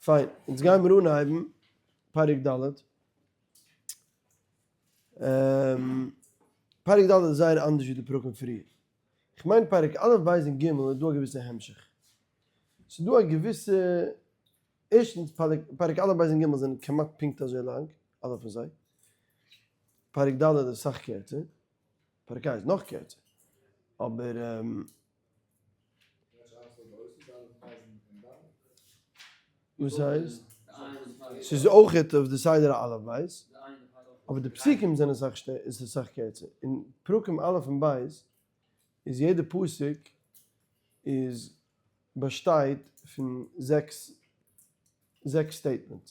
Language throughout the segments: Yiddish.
פיין, אונז גיימיר אנהייבן פרק ד'. פרק ד' איז זייער אנדערש ווי די פרקים פריער. איך מיין פרק א' ב' און ג' איז דא א געוויסע המשך. ס'איז דא א געוויסע, ערשטנס פרק א' ב' און ג' זענען כמעט פונקט אזוי לאנג, אלע פון זיי. פרק ד' איז סאך קערצער. פרק ה' איז נאך קערצער. אבער. וואס הייסט? ס'איז אויכעט אויף די סדר האלף בית, אבער די פסוקים זענען סאך איז סאך קערצער. אין פרקים א' און ב' איז יעדע פסוק איז באשטייט פון זעקס זעקס statements.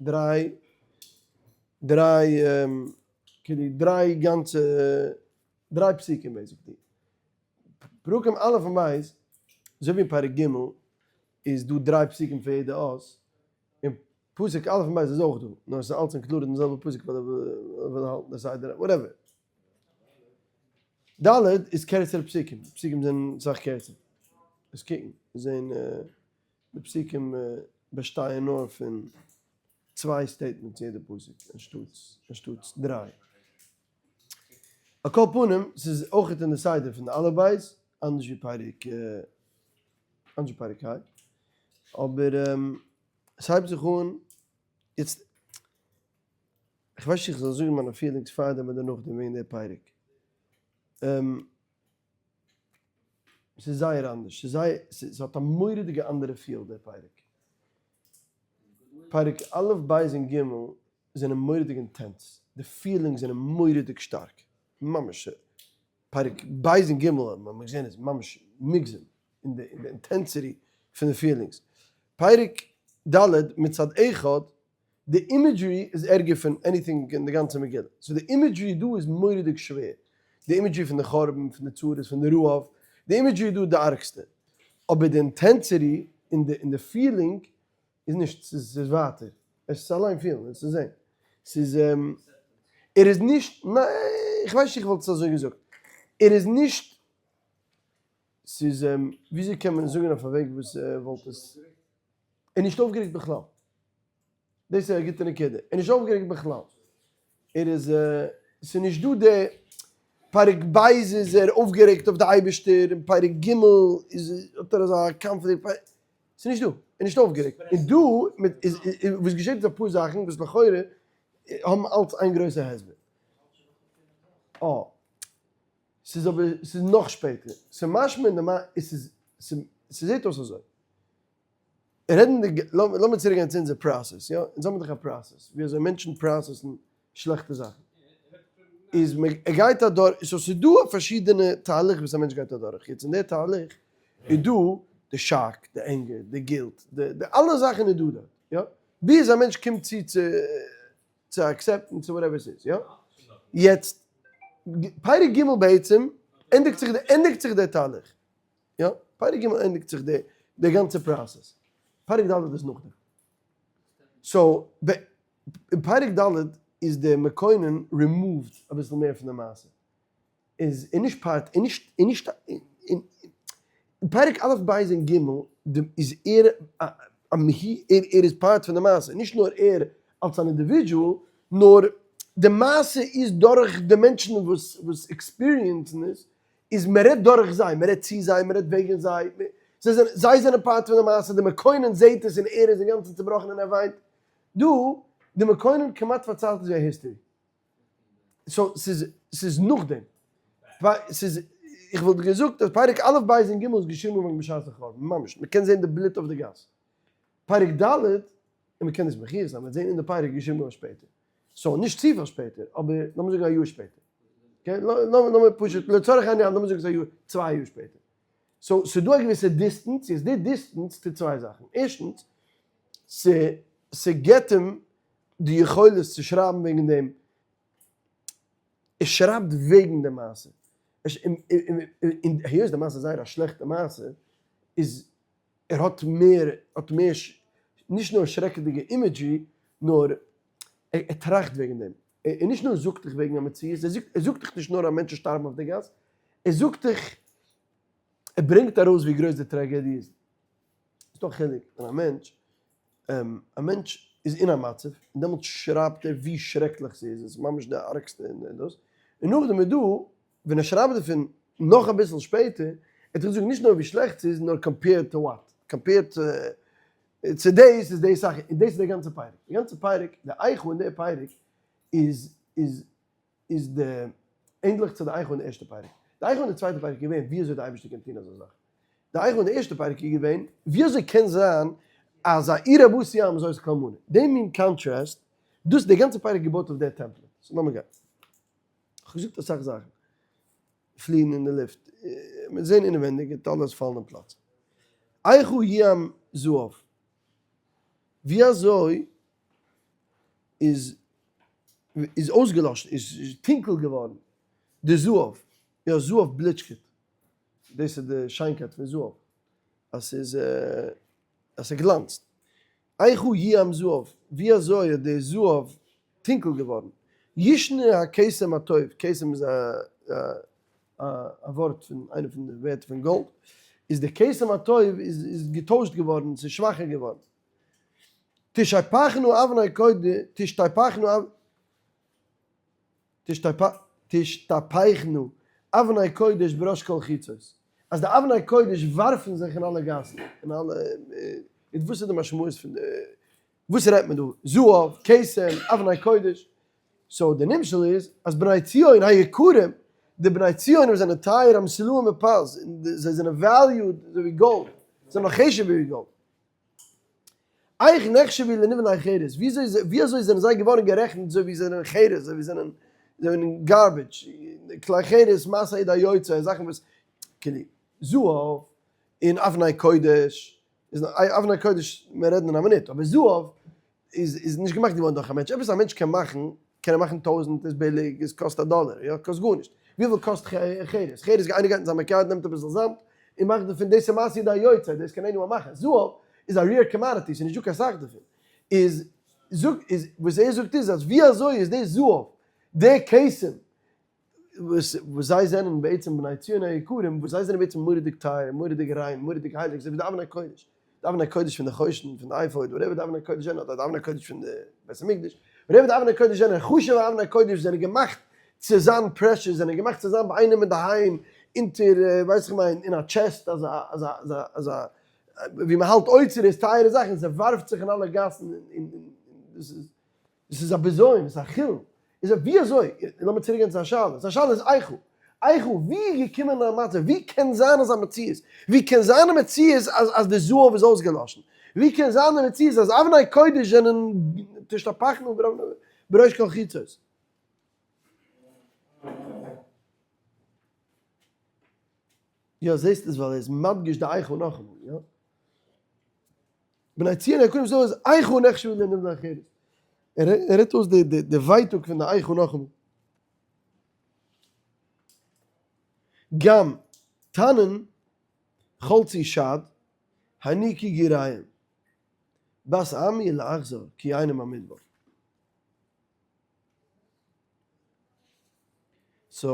דריי דריי כאילו דריי גאנצע דריי פסוקים basically. פרקים א' און ב', אזוי ווי אין פרק ג' איז דא דריי פסוקים פאר יעדע אות, אין פסוק א' און ב' איז אויך דא, נאר עס איז אלץ included אין די זעלבע פסוק ווייל ער וויל האלטן די סדר, whatever. ד' איז קערצערע פסוקים, די פסוקים זענען אסאך קערצער. עס קוקן, זעהן די פסוקים באשטייען נאר פון צוויי statements יעדע פסוק אנשטאטס דריי. על כל פנים, ס'איז אויכעט אין די סדר פון די אלף בית, אנדערש ווי פרק אנדערש ווי פרק ה', אבער עס הייבט זיך אן, יעצט, איך ווייס נישט איך זאל זאגן מיינע feelings פארדעם אדער נאכדעם וועגן די פרק. ס'איז זייער אנדערש, ס'איז זייער, ס'האט א מורא'דיגע אנדערע feel דער פרק. פרק א' ב' און ג' זענען מורא'דיג intense, די feelings זענען מורא'דיג שטארק, ממש, פרק ב' און ג' האט מען געזען איז ממש מוגזם אין די intensity פון די feelings, פרק ד' מצד אחד די imagery איז ערגער פון anything אין די גאנצע מגילה, so די imagery דא איז מורא'דיג שווער, די imagery פון די חורבן, פון די צרות, פון די רעב, די imagery דא איז די ארגסטע, אבער די intensity און די feeling איז נישט, ס'איז ווייטער, עס איז אליין פילן, עס איז זען, ס'איז, ער איז נישט, ניין, איך ווייס נישט איך וואלט עס אזוי געזאגט, ער איז נישט, ס'איז, וויאזוי קען מען זאגן אויף א וועג וואס וואלט עס, ער איז נישט אויפגערעגט בכלל, דאס איז א גוטע נקודה, ער איז נישט אויפגערעגט בכלל, ער איז, ס'איז נישט דא די, פרק ב' איז ער אויפגערעגט אויף די אייבערשטער, און פרק ג' איז האט ער אזא קאנפליקט, ס'איז נישט דא, ער איז נישט אויפגערעגט, און דא מיט איז וואס געשעט איז אפאר זאכן וואס לכאורה האבן אלץ איין גרויסע הסבר. אה. ס'איז אבער ס'איז נאך שפעטער. ס'איז משמע אין די מ א ס'איז ס'זעט אויס אזוי. רעדנדיג, לאמיר צוריק גיין צו אונזער process, יא? אונז האבן דאך א process ווי אזוי מענטשן process ן שלעכטע זאכן. איז מען גייט אדורך, so ס'איז דא א פארשידענע תהליך וואס א מענטש גייט אדורך, יעצט אין די תהליך איז דא די שאק, די anger, די guilt, די אלע זאכן איז דא דארט, יא, ביז א מענטש קומט צו צו צו accept ן צו whatever ס'איז, יא, יעצט פרק ג' בעצם ענדיגט זיך ענדיגט זיך די תהליך, יא, פרק ג' ענדיגט זיך די די גאנצע process, פרק ד' איז נאכדעם, so אין פרק ד' איז דער מקונן רימאווד אביסל מער פון די מעשה, איז איז נישט part, איז נישט איז נישט אין פרק א' ב' און ג' איז ער א ער ער איז part פון די מעשה, נישט נאר ער אלס אן individual, נאר די מעשה איז דורך די מענטשן וואס וואס experience ן עס, איז מען רעדט דורך זיי, מען רעדט צו זיי, מען רעדט וועגן זיי, זיי זענען זיי זענען part פון די מעשה, די מקונן זעט עס און ער איז אינגאנצן צובראכן און ער וויינט, דא, די מקונן כמעט פארציילט עס ווי א history. so ס'איז ס'איז נאכדעם. ס'איז, איך וואלט געזאגט אז פרק א' ב' און ג' איז געשריבן געווארן בשעת החורבן, ממש, מ'קען זען די בלוט אויף די גאס. פרק ד', און מ'קען עס מוכיח זיין, מ'וועט זען אין די פרק איז געשריבן געווארן שפעטער. so נישט צופיל שפעטער, אבער לאמיר זאגן א יאר שפעטער. okay, לאמיר פשוט, לצורך הענין, לאמיר זאגן ס'איז א יאר, צוויי יאר שפעטער. so ס'איז דא א געוויסע distance, יעצט די distance טוט צוויי זאכן, ערשטנס, ס'געט אים די יכולת צו שרייבן וועגן דעם, ער שרייבט וועגן די מעשה, און היות די מעשה איז זייער א שלעכטע מעשה, איז ער האט מער, האט מער, נישט נאר שרעקעדיגע imagery, נאר ער טראכט וועגן דעם, ער נישט נאר זאגט דיך וועגן א מציאות, ער זאגט דיך נישט נאר אז מענטשן שטארבן אויף די גאס, ער זאגט דיך, ער ברענגט ארויס ווי גרויס די טראגעדיע איז. ס'איז דא א חילוק ווען א מענטש. א מענטש איז אין א מצב, און דעמאלטס שרייבט ער ווי שרעקליך ס'איז, עס איז ממש די ארגסטע און דאס, און נאכדעם איז דא ווען ער שרייבט דערפון נאך אביסל שפעטער, ער האט געזאגט נישט נאר ווי שלעכט ס'איז, נאר compared to what, compared צו דאס איז די זאך, און דאס איז די גאנצע פרק, די גאנצע פרק, די איכה אין די פרק איז איז איז די ענדליך צו די איכה אין די ערשטע פרק, די איכה אין די צווייטע פרק איז געווען ווי אזוי די אייבערשטער קען טון אזא זאך, די איכה אין די ערשטע פרק איז געווען ווי אזוי קען זיין אז א עיר רבתי ים איז אויס כלמנה, די מין contrast, דאס די גאנצע פרק איז געבויט אויף די template, so לאמיר גיין. כ'האב געזאגט אסאך זאכן פליען אין די לופט, מיר זעהן אינעווענדיג וועט אלעס פאלן אין פלאץ. איכה יעם זהב, ווי אזוי איז איז אויסגעלאשן, איז טונקל געווארן די זהב, יא זהב בליטשקעט, דאס איז די שיינקייט פון זהב, אז ס'איז אז ס'גלאנצט. איכה יעם זהב, ווי אזוי איז די זהב טונקל געווארן? ישנה הכתם הטוב, כתם איז א ווארט פון איינע פון די ווערטער פון גאלד, איז די כתם הטוב איז געטוישט געווארן, ס'איז שוואכער געווארן. תשפכנו אבני קודש, תשתפכנו תשתפכנו אבני קודש בראש כל חוצות, אז די אבני קודש ווארפן זיך אין אלע גאסן, אין אלע, און וואס איז די משמעות פון די, וואס רעדט מען דא, זהב, כתם, אבני קודש, so די נמשל איז אז בני ציון היקרים, די בני ציון וואס זענען טייער המסולאים מפז, און זיי זענען valued אזוי ווי גאלד, זיי זענען נאך חשוב'ער ווי גאלד. איך נחשבו לנבלי חרס, ווי אזוי זענען זיי געווארן גערעכנט אזוי ווי זיי זענען חרס, אזוי ווי זיי זענען garbage, כלי חרס, מעשה ידי יוצר, זאכן וואס, כאילו, זהב און אבני קודש, אבני קודש, מיר רעדן אין א מינוט, אבער זהב איז נישט געמאכט געווארן דורך א מענטש, עפעס א מענטש קען מאכן, קען ער מאכן טויזענט, איז ביליג, עס קאסט א דאלער, יא, קאסט גארנישט, וויפיל קאסט חרס? חרס, איינער גייט אין זיין backyard נעמט אביסל זאמד, און מאכט דערפון, דאס איז מעשה ידי יוצר, דאס קען anyone מאכן, זהב איז א rare commodity, ס'איז נישט דא קיין סאך דערפון, איז זאג, איז וואס ער זאגט איז אז ווי אזוי איז דאס זהב, די כתם, וואס זיי זענען בעצם בני ציון היקרים, וואס זיי זענען בעצם מורא'דיג טייער, מורא'דיג ריין, מורא'דיג הייליג, אזוי ווי די אבני קודש, די אבני קודש פון די חושן, פון די אפוד, whatever די אבני קודש זענען, אדער די אבני קודש פון די בית המקדש, whatever די אבני קודש זענען, חשוב'ע אבני קודש זענען געמאכט צו זיין precious, זענען געמאכט צו זיין ביי איינעם אינדערהיים, אונטער, ווייס איך מיין, אין א chest, אזא, אזא, אזא, אזא, ווי מען האלט אוצרות, טייערע זאכן, ס'ווארפט זיך אין אלע גאסן, און דאס איז. דאס איז א בזיון, דאס איז א חילול. איז ווי אזוי, לאמיר צוריק גיין צו זיין שאלה, זיין שאלה איז איכה, איכה, ווי איז געקומען א מצב, ווי קען זיין אזא מציאות, ווי קען זיין א מציאות אז אז די זהב איז אויסגעלאשן, ווי קען זיין די מציאות אז אבני קודש זענען תשתפכנה בראש כל חוצות. יא זעסט עס ווייל ער איז מדגיש די איכה נאכאמאל, יא? בני ציון היקרים זאגן אז איכה נחשבו לנבלי חרס. ער רעדט אויס די ווייטאג פון די איכה נאכאמאל. גם תנין חלצי שד הניקי גיריים בת עמי לאחזור כי איינם במדבר. so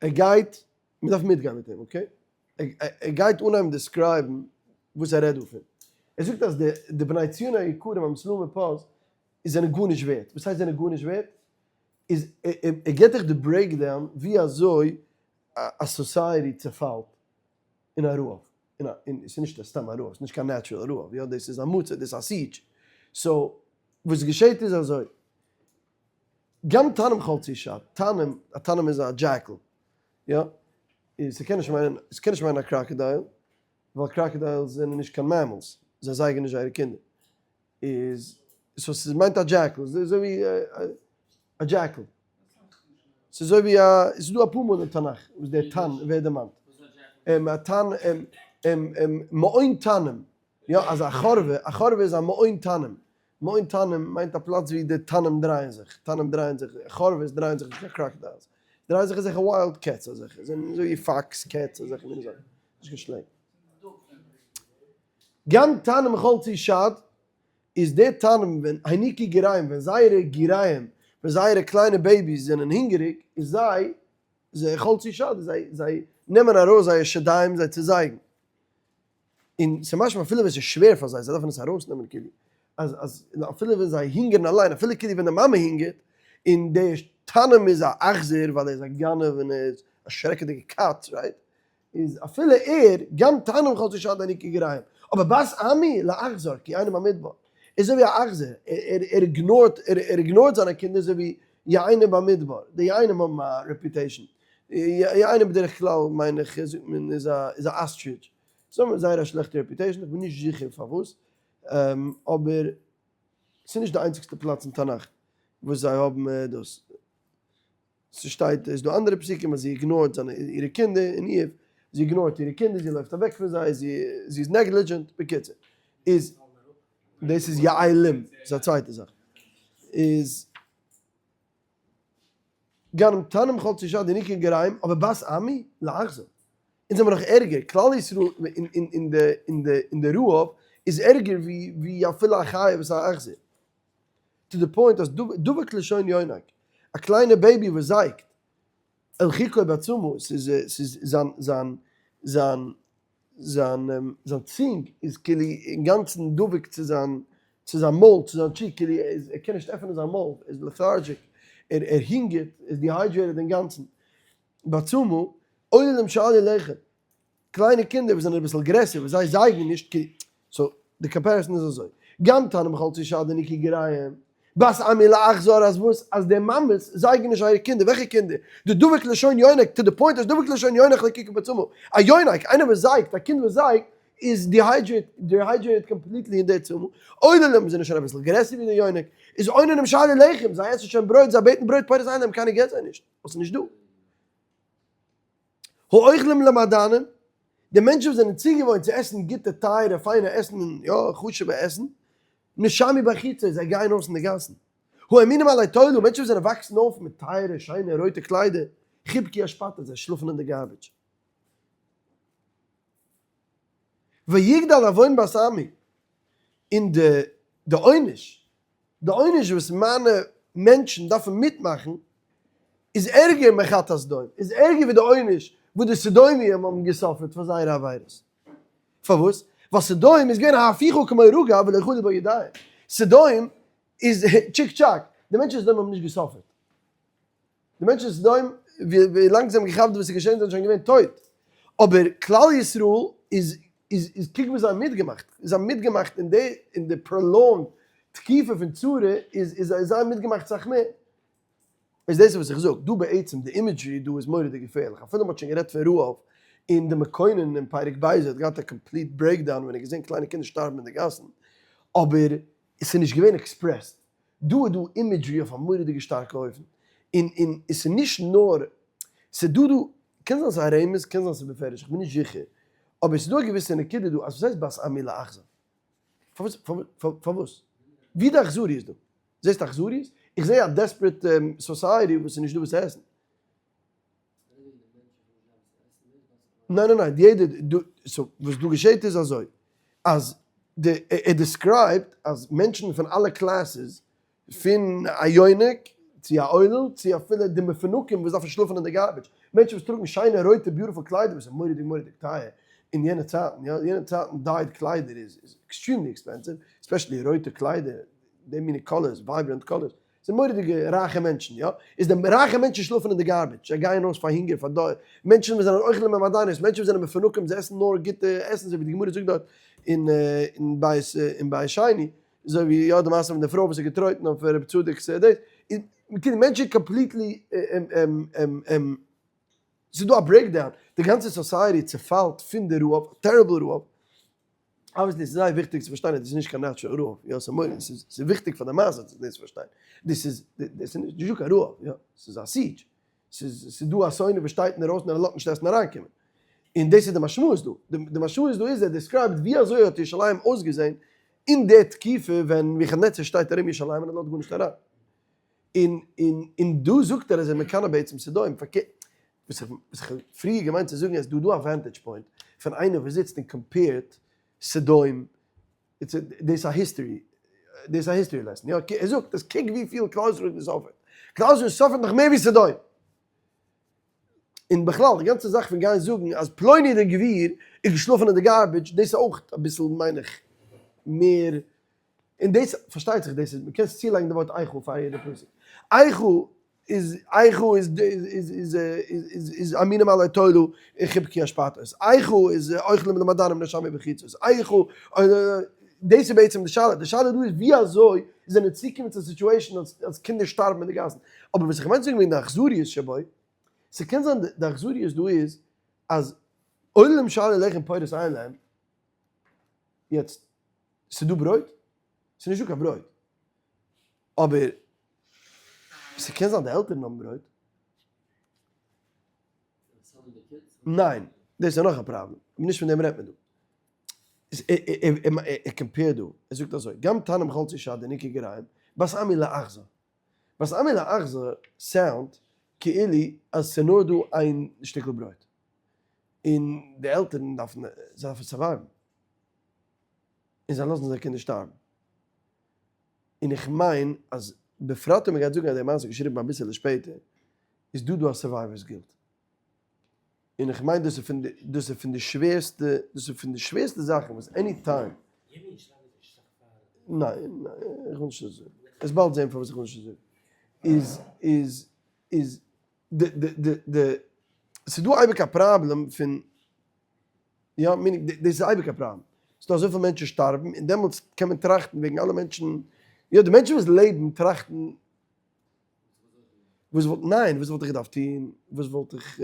ער גייט, מ'דארף מיטגיין מיט אים, okay? ער גייט אנהייבן describe ן וואס ער רעדט דא פון. ער זאגט אז די בני ציון היקרים המסולאים מפז זענען גארנישט ווערט. וואס הייסט זענען גארנישט ווערט? איז ער גיבט דיך די breakdown ווי אזוי א society צעפאלט אין א רעב. און ס'איז נישט סתם א רעב, ס'איז נישט קיין natural רעב, יא דאס איז א מצור, דאס איז א siege. so וואס געשעט איז אזוי, גם תנים חלצי שד, תנים, א תנים איז א jackal, יא, און ס'קען נישט מיינען, ס'קען נישט מיינען א crocodile, ווייל crocodiles זענען נישט קיין mammals, זיי זייגן נישט זייערע קינדער. איז, so ס'מיינט א jackal, ס'איז אזוי ווי א jackal. ס'איז אזוי ווי א, ס'איז דא אפאר מאל אין תנך וואס דער תן ווערט דערמאנט. א תן, מעון תנים, יא, אז א חורבה, א חורבה איז א מעון תנים. מעון תנים מיינט א פלאץ ווי די תנים דרייען זיך, תנים דרייען זיך, חורבות דרייען זיך נישט קיין crocodiles, דרייען זיך אזעלכע wild cats אזעלכע, זענען אזוי ווי fox cats אזעלכע מיני זאכן, נישט קיין שלענג. גם תנים חלצי שד איז די תנים ווען הניקו גיריים ווען זייערע גיריים ווען זייערע קליינע babies זענען הונגעריג איז זיי זיי חלצי שד זיי זיי נעמען ארויס זייער שדיים זיי צו זייגן. און ס'משמע אפילו ווען ס'איז שווער פאר זיי, זיי דארפן עס ארויסנעמען כאילו, אז אז אפילו ווען זיי הונגערן אליין, אפילו כאילו ווען די מאמע הונגערט, און דער תנים איז א אכזר ווייל ער איז א גנב און ער איז א שרעקעדיגע קאץ, right? איז אפילו ער, גם תנים חלצו שד היניקו גריהם, אבער בת עמי לאכזר כי יענים במדבר, איז אזוי ווי א אכזר, ער ignore ט, ער ignore ט זיינע קינדער אזוי ווי יענים במדבר, די יענים האבן א reputation, יענים בדרך כלל מיין איך זאגט מען איז א איז א ostrich, זיי האבן זייער א שלעכטע reputation, איך בין נישט זיכער פארוואס, אבער ס'איז נישט די איינציגסטע פלאץ אין תנך וואס זיי האבן דאס. ס'שטייט איז דא אנדערע פסוקים אז זי ignore ט זיינע אירע קינדער אין איוב, זי ignore ט אירע קינדער, זי לויפט אוועק פון זיי, זי זי איז negligent, בקיצור איז דאס איז יעלים, ס'איז א צווייטע זאך, איז גם תנים חלצו שד היניקו גריהם, אבער בת עמי לאכזר, אונז זעמער נאך ערגער, כלל ישראל אין די אין די אין די רעב איז ערגער ווי ווי אפילו א חיה וואס איז א אכזר. to the point אז דבק לשון יונק, א קליינע baby וואס זייגט, אל חיקו בצמא, ס'איז ס'איז זיין זיין זיין זיין זיין צונג איז כאילו אינגאנצן דבוק צו זיין צו זיין מויל צו זיין cheek כאילו ער קען נישט עפענען זיין מויל, ער איז lethargic, ער ער הונגערט, ער איז dehydrated אינגאנצן, בצמא, עוללים שאלו לחם. קליינע קינדער וואס זענען אביסל גרעסער וואס זיי זייגן נישט ק so די comparison איז אזוי, גם תנים חלצו שד היניקו גריהם, בת עמי לאכזר אז וואס? אז די מאמעס זייגן נישט זייערע קינדער, וועלכע קינדער? די דבק לשון יונק, to the point אז דבק לשון יונק לחיקו בצמא, א יונק, איינער וואס זייגט, א קינד וואס זייגט, איז dehydrated completely אין די צמא, עוללים זענען שוין אביסל גרעסער ווי די יונק, איז עוננים שאלו לחם, זיי עסן שוין ברויט, זיי בעטן ברויט פורס עיניהם, קיינער געבט זיי נישט, ווייל ס'איז נישט דא. האוכלים למעדנים, די מענטשן וואס זענען צוגעוואוינט צו עסן גוטע טייערע פיינע עסן און יא חשוב'ע עסן, נשמו בחוצות, זיי גייען אויס אין די גאסן. האמונים עלי תולה, מענטשן וואס זענען וואקסן אויף מיט טייערע שיינע רויטע קליידער, חיבקו אשפתות, זיי שלאפן אין די garbage. ויגדל עוון בת עמי, און די די עונש, די עונש וואס מיינע מענטשן דארפן מיטמאכן, איז ערגער מחטאת סדום, איז ערגער ווי די עונש וואס די סדומים האבן גע suffer ט פאר זייערע עבירות. פארוואס? ווייל סדום איז געווען ההפיכה כמו רגב ולא יכלו בו ידיים. סדום איז טשיק טשאק, די מענטשן אין סדום האבן נישט גע suffer ט. די מענטשן אין סדום ווי לאנג זיי האבן געכאפט וואס איז געשען זענען שוין געווען טויט. אבער כלל ישראל איז איז איז קוק וואס זיי האבן מיטגעמאכט, זיי האבן מיטגעמאכט אין די אין די prolonged תקופה פון צרה איז איז זיי האבן מיטגעמאכט סאך מער. איז דאס וואס איך זאג דא בעצם די imagery דא איז מורא'דיג געפערליך אפילו מ'האט שוין גערעדט פון רעב און די מקונן אין פרק ב' האט געהאט א complete breakdown ווען ער האט געזען קליינע קינדער שטארבן אין די גאסן אבער עס איז נישט געווען expressed דא איז דא imagery אויף א מורא'דיגע שטארקע אופן און און עס איז נישט נאר ס'איז דא דא קען זיין ס'איז א רמז קען זיין ס'איז בפירוש איך בין נישט זיכער אבער ס'איז דא א געוויסע נקודה דא אז וואס הייסט בת עמי לאכזר פארוואס פארוואס ווי די אכזריות דא? זעסט אכזריות? איך זעה א desperate society וואס איז נישט דא וואס צו עסן. ניין ניין ניין, יעדער דא, so וואס דא געשעט איז אזוי, אז די, ער describe ט אז מענטשן פון אלע classes, פון א יונק, צו א עולל, צו אפילו די מפונקים וואס דארפן שלאפן אין די garbage, מענטשן וואס טראגן שיינע רויטע beautiful קליידער וואס איז מורא'דיג מורא'דיג טייער אין יענע צייטן, יא, יענע צייטן dyed קליידער איז extremely expensive, especially רויטע קליידער, די מיני colors, vibrant colors, זענען מורא'דיגע רייכע מענטשן, יא? איז די רייכע מענטשן שלאפן אין די garbage, זיי גייען אויס פאר הונגער, פאר דורשט, מענטשן וואס זענען אוכלים במעדניות, מענטשן וואס זענען מפונקים, זיי עסן נאר גוטע עסן, אזוי ווי די גמרא זאגט דארט אין אין בית אין בית שני, אזוי ווי יא די מעשה פון די פרוי וואס האט געטרויטן אויף רבי צדוק'ס דאס, איז כאילו מענטשן completely ס'איז דא א breakdown, די גאנצע society צעפאלט פון די רעב, terrible רעב. Obviously ס'איז זייער וויכטיג צו פארשטיין אז דאס איז נישט קיין natural רעב, יא ס'איז מורא'דיג, ס'איז וויכטיג פאר די מעשה דאס צו פארשטיין, דאס איז דאס איז נישט דא קיין רעב, יא ס'איז א siege, ס'איז ס'איז דא א שונא וואס שטייט אינדערויסן און ער לאזט נישט עסן אריינקומען, און דאס איז די משמעות דא, די משמעות דא איז ער describe ט ווי אזוי האט ירושלים אויסגעזען אין די תקופה ווען נבוכדנצר שטייט ארום ירושלים און ער לאזט גארנישט אריין. און און און דא זאגט ער אז ער מקנא בעצם סדום, פארקערט, וואס איך וואס איך האב פריער געמיינט צו זאגן אז דא דא א vantage point פון איינער וואס זיצט און compare ט סדום, דאס איז א history, דאס איז א history lesson, יא, ער זאגט אז קוק וויפיל כלל ישראל האט גע suffer ט, כלל ישראל suffer ט נאך מער ווי סדום. און בכלל די גאנצע זאך פון גיין זאגן אז פלוני דער גביר איז געשלאפן אין די garbage, דאס איז אויך אביסל מיין איך מער, און דאס פארשטייט זיך דאס איז, מ'קען צולייגן די ווארט איכה פאר יעדע פסוק, איכה איז איכה איז איז איז איז איז אמינים עלי תולו און חיבקי אשפתות, איכה איז אוכלים למדנים נשמי בחיצות, איכה דאס איז בעצם די שאלה, די שאלה דא איז ווי אזוי זענען צוגעקומען צו א situation אז אז קינדער שטארבן אין די גאסן, אבער וואס איך מיין צו זאגן וועגן די אכזריות שבו, ס'קען זיין די אכזריות דא איז אז עוללים שאלו לחם פורס אין להם, יעצט ס'דא ברויט? ס'נישט דא קיין ברויט, אבער ס'קען זיין די עלטערן האבן ברויט. ניין, דאס איז נאך א פראבלעם, נישט פון דעם רעדט מען דא. ער compare ט דא, ער זאגט אזוי, גם תנא מחלצי שד דניקי גריים, בת עמי לאחזה. בת עמי לאחזה sound כאילו אז ס'איז נאר דא איין שטיקל ברויט. און די עלטערן דארפן, זיי דארפן survive ן. און זיי לאזן זייער קינדער שטארבן. און איך מיין אז בפרט אויב מ'גייט זאגן אז די מעשה איז געשריבן אביסעלע שפעטער, איז דא דא א survivor's guilt. און איך מיין דאס איז פון די, דאס איז פון די שווערסטע, דאס איז פון די שווערסטע זאכן וואס any time. ניין, איך וויל נישט אזוי זאגן. וועסט באלד זען פארוואס איך וויל נישט אזוי זאגן. איז, איז, איז, די, די, די, די, ס'איז דא אייביג א פראבלעם פון, יא, meaning, דאס איז אייביג א פראבלעם. ס'איז דא אזויפיל מענטשן שטארבן, און דעמאלטס קען מען טראכטן וועגן אלע מענטשן, יא, די מענטשן וואס לעבן טראכטן, וואס וואלט, ניין, וואס וואלט איך געדארפט טון, וואס וואלט איך,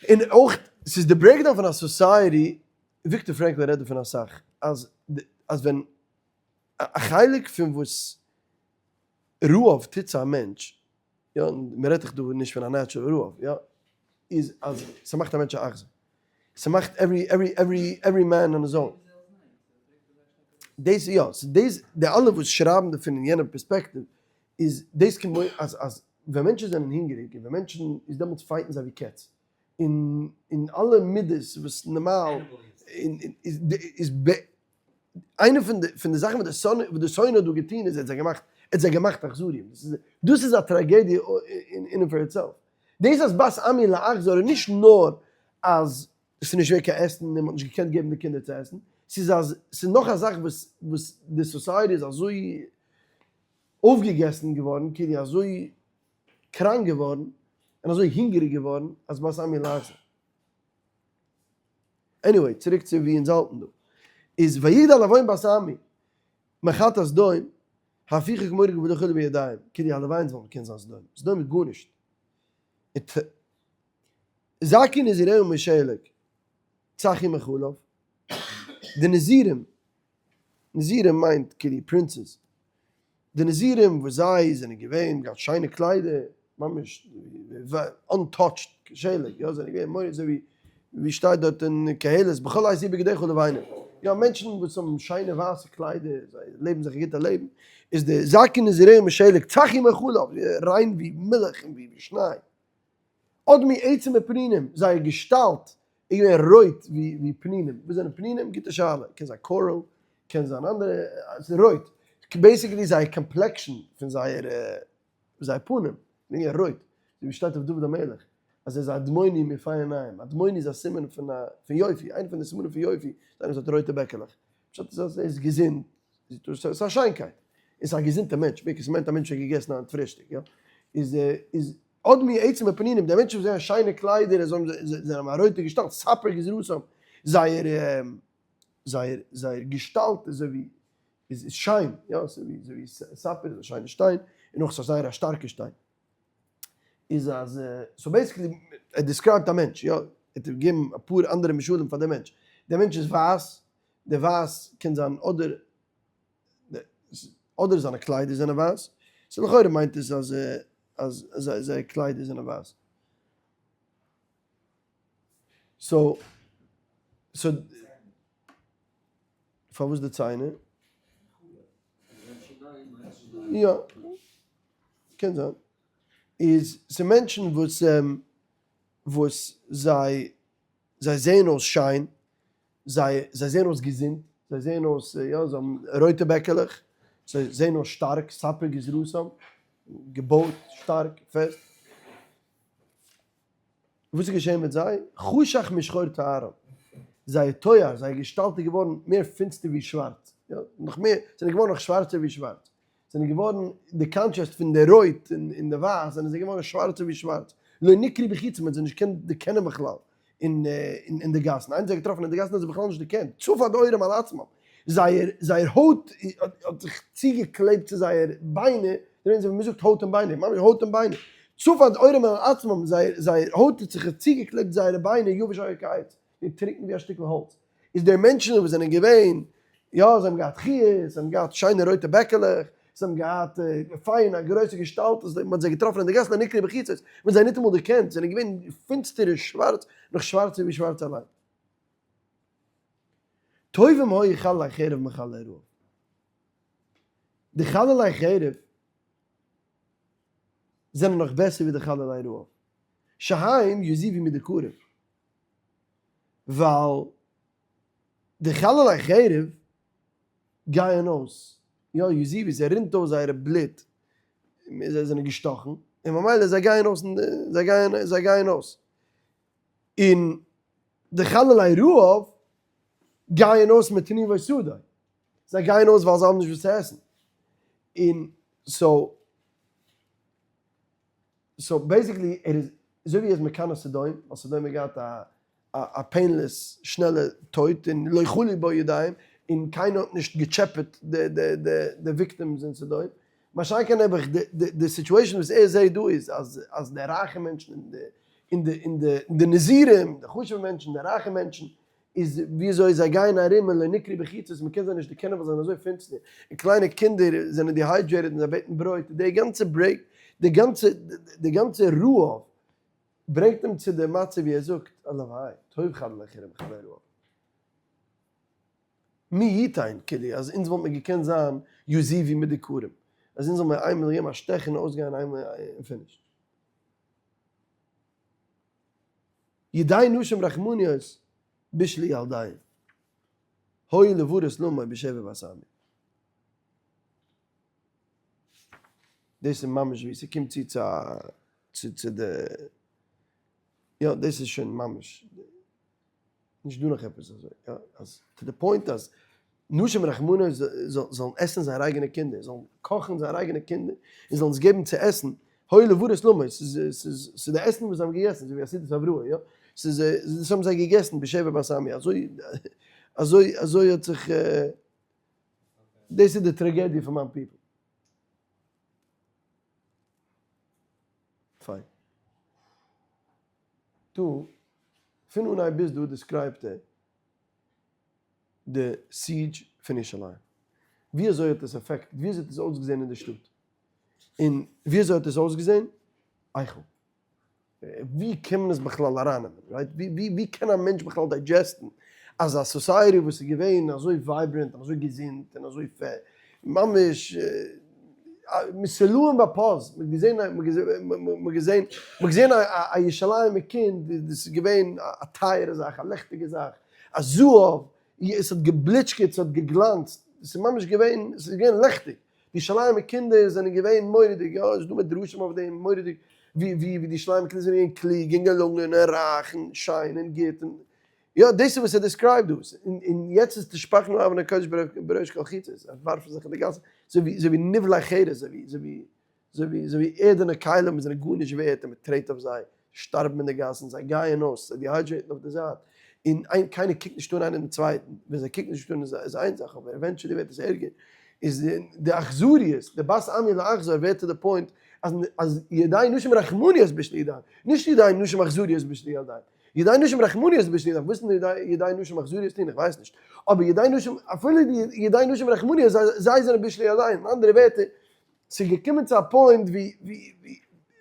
און אויך, ס'איז די breakdown פון א society, וויקטאר פרענקל רעדט דערפון אסאך, אז, אז ווען, א חלק פון וואס רעב טוט צו א מענטש, יא, מען רעדט דאך דא נישט פון א natural רעב, יא, איז אז ס'מאכט א מענטש א אכזר, ס'מאכט every every every every man on his own. דאס יא, דאס די אלע וואס שרייבן דערפון אין יענע פערספעקטיוו, איז דאס כמו אז אז ווען מענטשן זענען הונגעריג און ווען מענטשן איז דעמאלטס fight ן זיי ווי קעץ, און און אלע מידות וואס נארמאל איז איז איינע פון די פון די זאכן וואס די שונא וואס די שונא האט דא געטון איז ער האט זיי געמאכט ער האט זיי געמאכט אכזריים דאס איז דאס איז א טראגעדיע in and for itself דאס אז בת עמי לאכזר איז נישט נאר אז עס איז נישט געווען קיין עסן און מען האט נישט געקענט געבן די קינדער צו עסן ס'איז אז ס'איז נאך א זאך וואס וואס די society איז אזוי אויפגעגעסן געווארן כאילו אזוי קראנק געווארן און אזוי הונגעריג געווארן אז בת עמי לאכזר. Anyway, צוריק צו ווי אונז האלטן דא. איז ויגדל עוון בת עמי מחטאת סדום, הפיכה כמורג ובלא חולי בידיים, כאילו הלוואי אונז וואלטן געקענט זיין סדום. סדום איז גארנישט. זכי נזיריהו משלג, צחי מחלב. די נזירים, נזירים מיינט כאילו princes, די נזירים וואס זיי זענען געווען גאנץ שיינע קליידער, ממש untouched שלג, יא, זענען געווען מורא'דיג אזוי ווי ווי שטייט דארט אין קהלת בכל עת יהיו בגדיך לבנים, יא, מענטשן וואס האבן שיינע ווייסע קליידער, זיי לעבן זיך א גוטע לעבן, איז די זכי נזיריהם משלג צחי מחלב, ריין ווי מילך און ווי שניי. אדמי עצם ופנינים, זייער געשטאלט איז געווען רויט ווי פנינים, וואס זענען פנינים? גוטע שאלה, קען זיין coral, קען זיין אנדערע, ס'איז רויט, basically זייער complexion פון זייער זייער פנים איז געווען רויט, אזוי ווי שטייט אויף דוד המלך אז ער איז א אדמוני מיפה עיניים, אדמוני איז א סימן פון א פון יופי, איינע פון די סימנים פון יופי איז איינער וואס האט רויטע בעקעלעך, פשט איז אז ער איז געזונט, ס'איז א שיינקייט, און ס'איז א געזונטע מענטש, בעיקר ס'מיינט א מענטש האט געגעסן היינט פרישטאג, יא, איז איז אדמי עצם ופנינים, די מענטשן וואס זעען שיינע קליידער און זיי האבן א רויטע געשטאלט, ספר גזרתם, זייער זייער זייער געשטאלט איז אזוי ווי איז שיין, יא, אזוי ווי אזוי ווי ספר איז א שיינע שטיין, און אויך ס'איז זייער א שטארקע שטיין. איז אז, so basically ער describe ט א מענטש, יא, ער האט געגעבן אפאר אנדערע משלים פאר די מענטש, דער מענטש איז ווייס, די ווייס קען זיין אדער אדער זיינע קליידער זענען ווייס, so לכאורה מיינט עס אז אז זייער קליידער זענען ווייס. So so פארוואס די ציינער? יא, קען זיין. איז ס'מענטשן וואס וואס זיי זיי זעען אויס שיין, זיי זיי זעען אויס געזונט, זיי זעען אויס יא זיי האבן רויטע בעקעלעך, זיי זעען אויס שטארק, ספר גזרתם, געבויט שטארק, פעסט. וואס איז געשען מיט זיי? חשך משחור תוארם, זייער תואר, זייער געשטאלט איז געווארן מער פינסטער ווי שווארץ, יא, נאך מער, זענען געווארן נאך שווארצער ווי שווארץ, זענען געווארן, די contrast פון די רויט און די ווייס, זענען זיי געווארן שווארצער ווי שווארץ, לא נכרו בחיצים, מען האט זיי נישט געקענט דערקענען בכלל אין די גאסן, איינער האט זיי געטראפן אין די גאסן האט זיי בכלל נישט דערקענט, צפד עורם על עצמם, זייער זייער הויט האט זיך צוגעקלעבט צו זייער ביינער, דער ווי מ'זאגט הויט און ביינער, ממש הויט און ביינער, צפד עורם על עצמם, זייער זייער הויט האט זיך צוגעקלעבט זייערע ביינער יבש היה כעץ, און טרוקן ווי א שטיקל האלץ, איז די מענטשן וואס זענען געווען, יא זיי האבן געהאט חיות, זיי האבן געהאט שיינע רויטע בעקעלעך, זיי האבן געהאט פיין א גרויסע געשטאלט, מען האט זיי געטראפן אין די גאס לא נכרו בחיצות, מען האט זיי ניטאמאל דערקענט, זיי זענען געווען פינסטער און שווארץ, נאך שווארצער ווי שווארץ אליין. טובים היו חללי חרב מחללי רעב. די חללי חרב זענען נאך בעסער ווי די חללי רעב. שהם יזובו מדקרים. ווייל די חללי חרב גייען אויס, יא יזובו, זיי רינט אויס זייערע בלוט, זיי זענען געשטאכן, און ממילא זיי גייען אויס, זיי גייען, זיי גייען אויס. און די חללי רעב גייען אויס מתנובות שדה, זיי גייען אויס ווייל זיי האבן נישט וואס צו עסן, און so so basically ער איז אזוי ווי ער איז מקנא סדום, ווייל סדום האט געהאט א א painless שנעלע טויט און לא יכלו בו ידיים און קיינער האט נישט געטשעפעט די די די די victims אין סדום, מה שאין כן נעבעך די די די situation וואס ער זעהט דא איז אז אז די רייכע מענטשן און די און די און די און די נזירים די חשובע מענטשן די רייכע מענטשן איז וויאזוי זיי גייען ארום און לא נכרו בחיצות מען קען זיי נישט דערקענען ווייל זיי זענען אזוי פינסטער און קליינע קינדער זענען dehydrated און זיי בעטן ברויט די גאנצע break די גאנצע די גאנצע רעב ברענגט אים צו די מצב ווי ער זאגט הלוואי טוב חללי חרב מחללי רעב. מי יתן כאילו אז אונז וואלט מיר געקענט זיין יזובו מדקרים אז אונז זאל מיר איינמאל געבן א שטעך און אויסגיין איינמאל און finish. ידי נשים רחמניות בישלו ילדיהן היו לברות למו בשבר בת עמי. דאס איז ממש ווי ס'קומט צו צו א צו צו די יא דאס איז שוין ממש נישט דא נאך עפעס אזוי יא אז to the point אז נשים רחמניות זאלן עסן זייער אייגענע קינדער זאלן קאכן זייער אייגענע קינדער און זאלן עס געבן צו עסן היו לברות למו ס'איז ס'איז ס'איז די עסן וואס זיי האבן געגעסן אזוי ווי א סעודת הבראה יא ס'איז דאס האבן זיי געגעסן בשבר בת עמי אזוי אזוי אזוי האט זיך דאס איז די טראגעדיע פון מיין people. פיין. דא, פון אנהייב ביז דא describe ט ער די siege פון ירושלים. ווי אזוי האט עס affected, ווי אזוי האט עס אויסגעזען אין די שטאט. און ווי אזוי האט עס אויסגעזען? איכה. ווי קען מען עס בכלל ארייננעמען, right? ווי ווי קען א מענטש בכלל digest ן אז א society וואס איז געווען אזוי vibrant און אזוי געזונט און אזוי פעט, ממש מסלעים בפז, מ'האט געזען מ'האט געזען מ'האט געזען א ירושלימ'ער קינד, דאס איז געווען א טייערע זאך, א לעכטיגע זאך, א זהב, עס האט געבליטשקעט, עס האט געגלאנצט, עס איז ממש געווען, עס איז געווען לעכטיג. די ירושלימ'ער קינדער זענען געווען מורא'דיג, יא, עס איז דא מדרשים אויף דעם, מורא'דיג, ווי ווי ווי די ירושלימ'ער קינדער זענען געווען קלוג און געלונגען און רייך און שיין און גוט און, יא, דאס איז וואס ער describe ט דא, און און יעצט איז תשפכנה אבני קודש בראש כל חוצות, זיי ווארפן זיך אין די גאסן, אזוי ווי אזוי ווי נבלי חרס, אזוי ווי אזוי ווי אזוי ווי אזוי ווי ערדענע כלים וואס זענען גארנישט ווערט און מען טרעט אויף זיי, שטארבן אין די גאסן, זיי גייען אויס, זיי dehydrate ן אויף די זייט, און איין קיינער קוקט נישט אן איינער דעם צווייטן, ווען זיי קוקן נישט אן איז איין זאך, אבער eventually ווערט עס ערגער, איז די אכזריות, די בת עמי לאכזר ווערט to the point אז אז ידי נשים רחמניות בישלו ילדיהן, נישט ידי נשים אכזריות בישלו ילדיהן, ידי נשים רחמניות בישלו ילדיהן, וואס איז ידי נשים אכזריות טון איך ווייס נישט, אבער ידי נשים אפילו די ידי נשים רחמניות זיי זענען בישלו ילדיהן, אין אנדערע ווערטער ס'איז געקומען צו א point ווי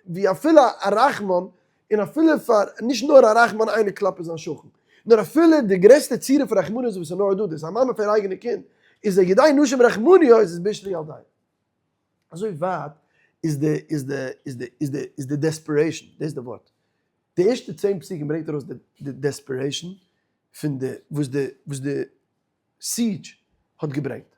ווי אפילו א רחמן, און אפילו פאר, נישט נאר א רחמן איינער כלפי זיין שכן, נאר אפילו די גרעסטע צורה פון רחמנות וואס איז נאר דא, דאס איז א מאמע פאר איר אייגענע קינד, איז א ידי נשים רחמניות איז בישלו ילדיהן. אזוי ווייט איז די איז די איז די איז די איז די desperation, דאס איז די ווארט. די ערשטע צען פסוקים ברענגט ארויס די desperation פון די וואס די וואס די siege האט געברענגט.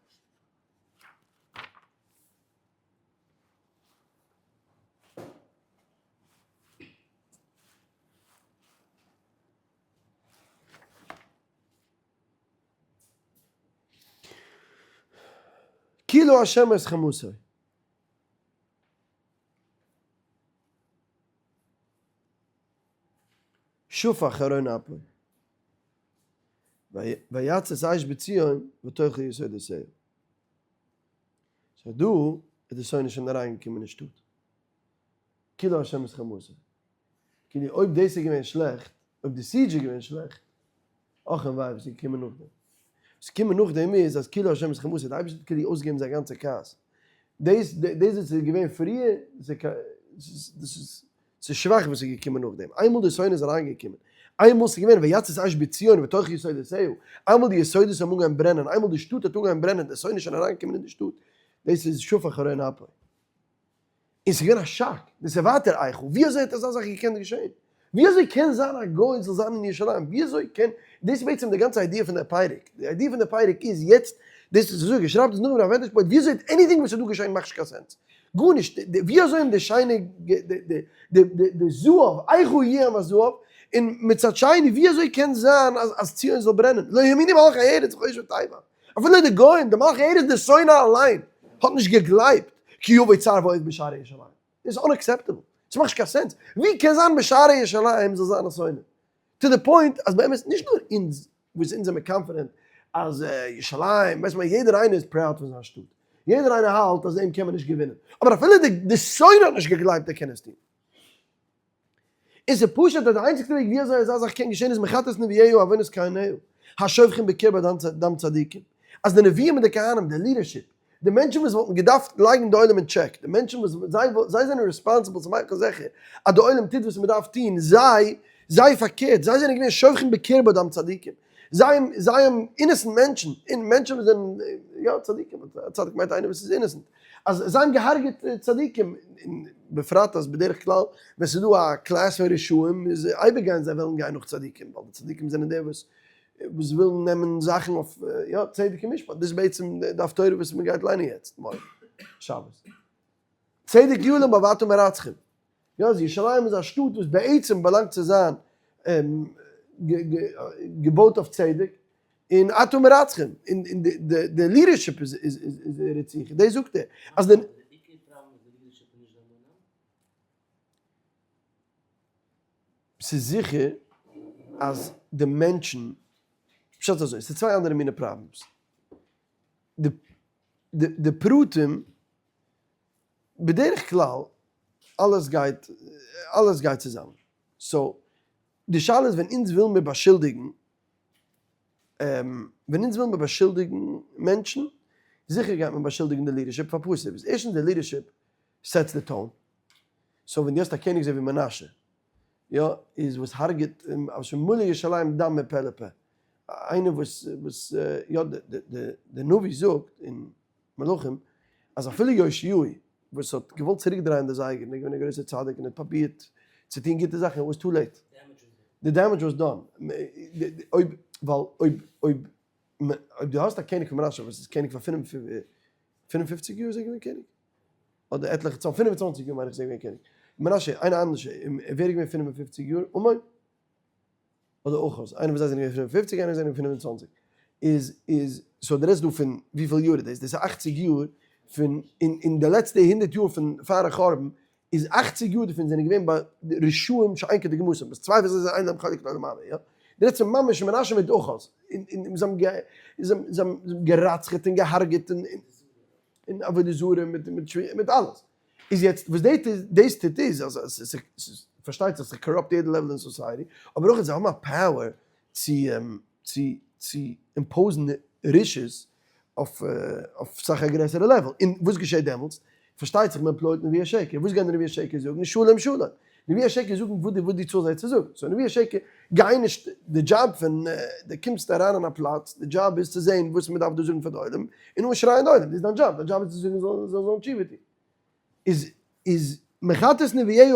כילה השם את חמתו. שפך חרון אפו. ויצת אש בציון ותאכל יסודותיה. so דא איז די שונא שוין אריינגעקומען אין שטאט. כילה השם את חמתו. כאילו אויב דאס איז געווען שלעכט, אויב די siege איז געווען שלעכט, אך און וויי וואס איז געקומען נאכדעם. וואס איז געקומען נאכדעם איז אז כילה השם את חמתו, די אייבערשטער האט כאילו אויסגעגעבן זיין גאנצע כעס. דאס דאס וואס איז געווען פריער, דאס איז ס'איז שוואך וואס איז געקומען נאכדעם. איינמאל די שונא איז אריינגעקומען, איינמאל ס'איז געווען ויצת אש בציון ותאכל יסודותיה, איינמאל די יסודות האבן אנגעהויבן ברענען, איינמאל די שטאט האט אנגעהויבן ברענען, די שונא איז שוין אריינגעקומען אין די שטאט, דאס איז שפך חרון אפו. און ס'איז געווען א שאק, דאס איז ווייטער איכה, ווי אזוי האט אזא זאך געקענט געשען? ווי אזוי קען זיין א גוי זאל זיין אין ירושלים? ווי אזוי קען, דאס איז בעצם די גאנצע idea פון דער פרק, די idea פון דער פרק איז יעצט, דאס איז אזוי געשרייבט איז נאר א vantage point, ווי אזוי האט anything וואס איז דא געשען מאכט נישט קיין sense, גארנישט, ווי אזוי האבן די שיינע, די זהב, איכה יהיה עם הזהב, און מצד שני ווי אזוי קען זיין אז ציון זאל ברענען, לא האמינו מלכי ארץ וחושבי תימן. אפילו די גוים, די מלכי ארץ, די שונא אליין, האט נישט געגלייבט כי יבוא צר ואויב בשערי ירושלים. דאס איז unacceptable. עס מאכט נישט קיין sense. ווי קען זיין בשערי ירושלים זאל זיין א שונא? to the point אז באמת נישט נאר אונז וואס אונז זעמיר confident אז ירושלים, ווייסט מען יעדער איינער איז proud פון זיין שטאט. יעדער איינער האלט אז אים קען מען נישט געווינען. אבער אפילו די שונא האט נישט געגלייבט ער קען עס טון. און ס'איז פשוט אז די איינציגסטע וועג ווי אזוי אזא זאך קען געשען איז מחטאת נביאיה עוונות כהניה השופכים בקרבה דם צדיקים, אז די נביאים און די כהנים, די leadership, די מענטשן וואס וואלטן געדארפט לייגן די עולם אין טשעק, די מענטשן וואס זיי זיי זענען responsible צו מאכן זיכער אז די עולם טוט וואס מ'דארף טון, זיי, זיי פארקערט, זיי זענען געווען שופכים בקרבה דם צדיקים, זיי זיי האבן innocent מענטשן, און מענטשן וואס זענען, יא צדיקים, א צדיק מיינט איינער וואס איז innocent, אז זיי האבן געהארגעט צדיקים, און בפרט אז בדרך כלל ווען ס'איז דא א class פון רשעים איז אייביג גייען זיי וועלן גיין נאך צדיקים, ווייל די צדיקים זענען די וואס וואס ווילן נעמען זאכן אויף יא צדק און משפט, דאס איז בעצם די הפטורה וואס מען גייט ליינען יעצט מארגן שבת. צדק ילין בה ואתם מרצחים. יא אז ירושלים איז א שטאט וואס בעצם באלאנגט צו זיין געבויט אויף צדק, און אתם מרצחים, און די leadership איז רציחה, דאס זאגט ער, אז די. די עיקר פראבלעם איז די leadership און נישט די המון עם? ס'איז זיכער אז די מענטשן, פשט אזוי, ס'איז צוויי אנדערע מינע problems, די פרטים בדרך כלל אלעס גייט אלעס גייט צוזאמען, so די שאלה איז ווען אונז ווילן מיר באשולדיגן ווען אונז ווילן מיר באשולדיגן מענטשן, זיכער גייט מען באשולדיגן די leadership פאר אפאר סיבות, ערשטנס די leadership sets די tone, so ווען דו האסט א קעניג אזוי ווי מנשה יא איז וואס הרג'ט אשר מלא ירושלים דם מפה לפה, איינער וואס וואס יא די נביא זאגט אין מלכים אז אפילו יאשיהו וואס האט געוואלט צוריק דרייען די זייגער און איז געווען א גרויסער צדיק און האט פרובירט צו טון גוטע זאכן, it was too late, די damage was done, אויב ווייל אויב אויב אויב דו האסט א קעניג פון מנשה וואס איז קעניג פאר 55 יאר איז ער געווען קעניג? אדער עטליכע 25 יאר מיין איך איז ער געווען קעניג, מנשה איינער אנדערש ווער איז געווען 55 יאר? אמון? אדער אחז, איינער פון זיי זענען געווען 55 איינער זענען געווען 25, איז איז so דו רעדסט דא פון וויפיל יאר איז דאס? דאס איז אכציג יאר פון אין אין די לעצטע הונדערט יאר פון פארן חורבן איז אכציג יאר דערפון זענען געווען ביי רשעים שאין כדוגמתם, וואס צוויי פון זיי זענען אין להם חלק לעולם הבא, יא? דו רעדסט פון ממש מנשה מיט אחז, און און זיי האבן זיי האבן גערצח'עט און געהארגעט און און עבודה זרה מיט מיט מיט אלעס. איז יעצט וואס דאס טוט איז אז עס איז פארשטייט זיך ס'איז corrupt יעדע level אין society, אבער אויך זיי האבן א power צו צו צו impose ן רשעות אויף אויף סאך א גרעסערע level, און וואס געשעט דעמאלטס? פארשטייט זיך מען employ ט נביאי שקר, וואס גייען די נביאי שקר זאגן? שלום שלום! נביאי שקר זאגן וואס די וואס די צאלסט זיי צו זאגן, so נביאי שקר גייען נישט, די דזשאב פון די קומסט אריין אין א פלאץ, די דזשאב איז צו זען וואס מען דארף דא זאגן פאר די עולם, און אנשרייען די עולם, דאס איז דיין דזשאב, דיין דזשאב איז צו זאגן זיי זאלן תשובה טון. איז איז מחטאת נביאיה,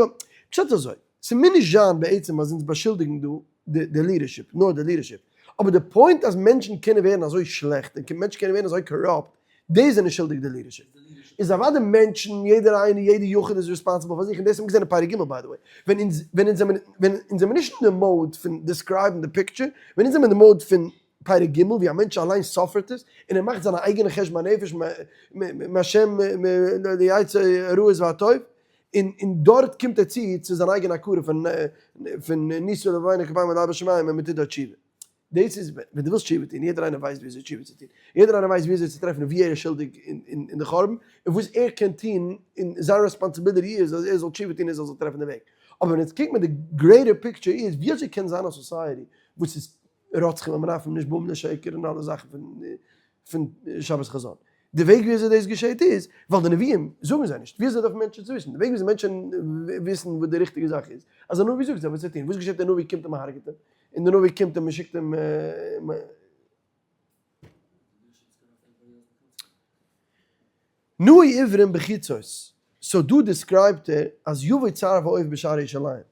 פשט אזוי, ס'מוז נישט זיין בעצם אז אונז באשולדיגן דא די leadership, נאר די leadership, אבער די point אז מענטשן קענען ווערן אזוי שלעכט און מענטשן קענען ווערן אזוי corrupt, דאס זענען שולדיג די leadership. איז אוודאי מענטשן, יעדער איינער, יעדער יחיד איז responsible פאר זיך, און דאס האבן מיר געזען אין פרק ג' by the way, ווען אונז ווען אונז זעמיר ווען אונז זעמיר נישט אין די mode פון describe ן די picture, ווען אונז זעמיר אין די mode פון. פרק ג' ווי א מענטש אליין suffer ט עס, און ער מאכט זיינע אייגענע חשבון הנפש מהשם ליצר הרעות והטוב, און און דארט קומט ער צו צו זיין אייגענע הכרה פון פון ניסו לבבינו כפיים אל אבא שמים און מען טוט דארט תשובה. דאס איז ווען דו ווילסט תשובה טון, יעדער איינער ווייסט ווי אזוי תשובה צו טון, יעדער איינער ווייסט ווי אזוי צו טרעפן ווי ער איז שולדיג אין די חורבן, און וואס ער קען טון, און זיין responsibility איז אז ער זאל תשובה טון און ער זאל טרעפן די וועג. אבער ווען יעצט קוקט מען די greater picture איז, ווי אזוי קען זיין א society וואס איז רוצחים ומנאפים נשבעים לשקר און אלע זאכן פון שבת חזון. די וועג ווי אזוי דאס געשעט איז, ווייל די נביאים זאגן זיי נישט, ווי אזוי דארפן מענטשן צו וויסן? די וועג ווי אזוי מענטשן וויסן וואס די ריכטיגע זאך איז, אז א נביא זאגט זיי וואס צו טון, וואס געשעט די נביא קומט און מען הרג'ט אים, און די נביא קומט און מען שיקט אים. נאי עברים בחיצות, so דא describe ט ער אז יבוא צער ואויב בשערי ירושלים,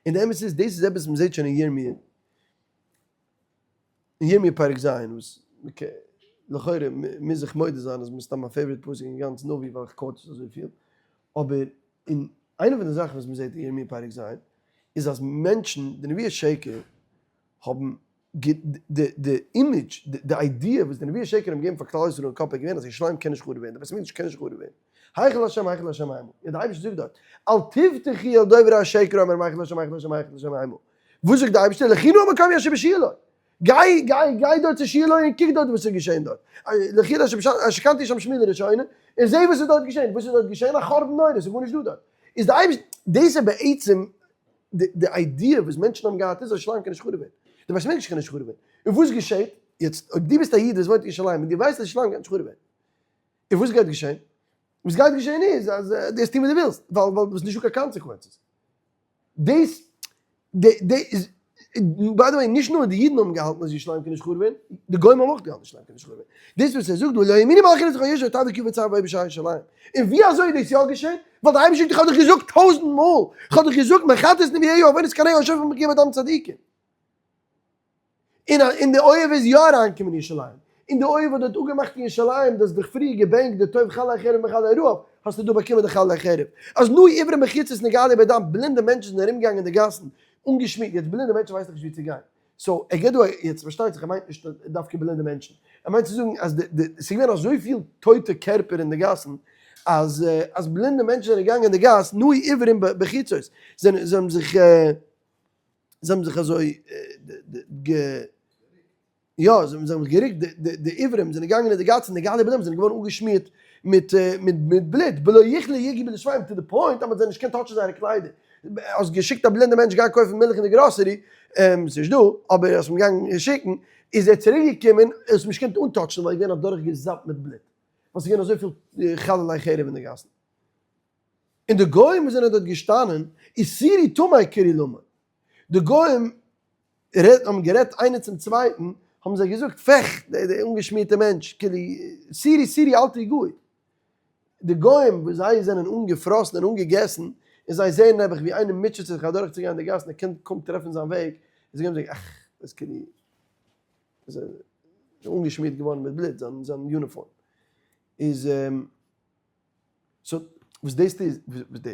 און די אמת איז דאס איז עפעס וואס מען זעט שוין אין ירמי', אין ירמי' פרק ז', וואס לכאורה מוז איך מודה זיין אז מסתם מיין favorite פסוק אין גאנץ נביא ווייל איך quote עס אזויפיל, אבער אין איינע פון די זאכן וואס מען זעט אין ירמי' פרק ז' איז אז מענטשן, די נביאי שקר האבן די image, די idea וואס די נביאי שקר האבן געגעבן פאר כלל ישראל אין קאפ איז געווען אז ירושלים קען נישט חרוב ווערן, די בית המקדש קען נישט חרוב ווערן. היכל השם היכל השם המה. יא די אייבערשטער זאגט דארט, אל תבטחו אל דוברי השקר האומרים היכל השם היכל השם היכל השם המה. וואס זאגט די אייבערשטער, לכי נא המקום אשר בשילה. גיי גיי גיי דארט צו שילה און קוק דארט וואס איז געשען דארט. לכי נא אשר השכנתי שם שמי לראשונה, און זע וואס איז דארט געשען. וואס איז דארט געשען? א חורבן נורא, ס'איז גארנישט דא דארט. איז די אייבערשטער, דאס איז בעצם די idea וואס מענטשן האבן געהאט איז אז ירושלים קען נישט חרוב ווערן, די בית המקדש קען נישט חרוב ווערן, און וואס געשעט יעצט אויב דו ביסט א איד וואס וואוינט אין ירושלים און דו ווייסט אז ירושלים גייט נישט חרוב ווערן, און וואס גייט געשען? וואס גייט געשען איז אז דו וועסט טון וואס דו ווילסט, ווייל ווייל עס איז נישטא קיין consequences. דאס די איז by the way נישט נאר די אידן האבן געהאלטן אז ירושלים קען נישט חרוב ווערן, די גוים האבן אויך געהאלטן ירושלים קען נישט חרוב ווערן. דאס וואס ער זאגט דא לא האמינו מלכי לזכור ישע תדע כי בצער ויהי בשער ירושלים. און ווי אזוי איז דאס יא געשען? ווייל דער אייבערשטער זאגט איך האב דיך געזאגט טויזנט מאל, איך האב דיך געזאגט מחטאת נביאיה עוונות קניה השופכים בקרבה דם צדיקים. און און די אויב איז יא אריינגעקומען אין ירושלים, און די אויב האט דארט אפגעמאכט אין ירושלים, דו האסט דיך פריער געבענקט די טוב חלי חרב מחלי רעב, האסטו דא באקומען די חלי חרב. אז נוי עיוורים מחיצות נגעלי בדם, בלינדע מענטשן זענען ארומגעגאנגען אין די גאסן, אנגעשמירט, יעצט בלינדע מענטשן ווייסן דאך נישט וואו צו גיין, so ער געבט דא א, יעצט פארשטייט זיך ער מיינט נישט דווקא בלינדע מענטשן, ער מיינט צו זאגן אז די די ס'איז געווען אזויפיל טויטע קערפער אין די גאסן, אז אז בלינדע מענטשן זענען געגאנגען אין די גאס, נוי עיוורים בחיצות, זענען זיי האבן זיך זיי האבן זיך אזוי גע יא, זיי האבן זיך גערוקט, די עיוורים זענען געגאנגען אין די גאסן, די גלי בלעם זענען געווארן אנגעשמירט מיט מיט בלוט, בלא יכלו יגעו בלשבם, to the point אז מען האט זיי נישט געקענט touch ן זייערע קליידער. האסט געשיקט א בלינדע מענטש גיין קויפן מילך אין די גראסערי, ס'איז נישט דא, אבער האסט אים געגאנגען שיקן, איז ער צוריק געקומען, האסט אים נישט געקענט אנ touch ן ווייל ער איז געווען אדורך געזאפט מיט בלוט, ווייל ס'איז געווען אזויפיל חללי חרב אין די גאסן. און די גוים וואס זענען דארט געשטאנען, איז סירי טמא קרי למה. די גוים האבן גערעדט איינער צום צווייטן, האבן זיי געזאגט, פעך, די אנגעשמירטע מענטש, כאילו, סירי סירי אל תגעו. די גוים וואס זיי זענען אנגעפראסן און אנגעגעסן, און זיי זעען נעבעך ווי איינער מוטשעט זיך אדורכצוגיין די גאסן, ער קען קוים טרעפן זיין וועג, און זיי געבן זיך, אך, דאס כאילו, איז אנגעשמירט געווארן מיט בלוט, זיין יוניפארם. איז. so וואס דאס טוט איז,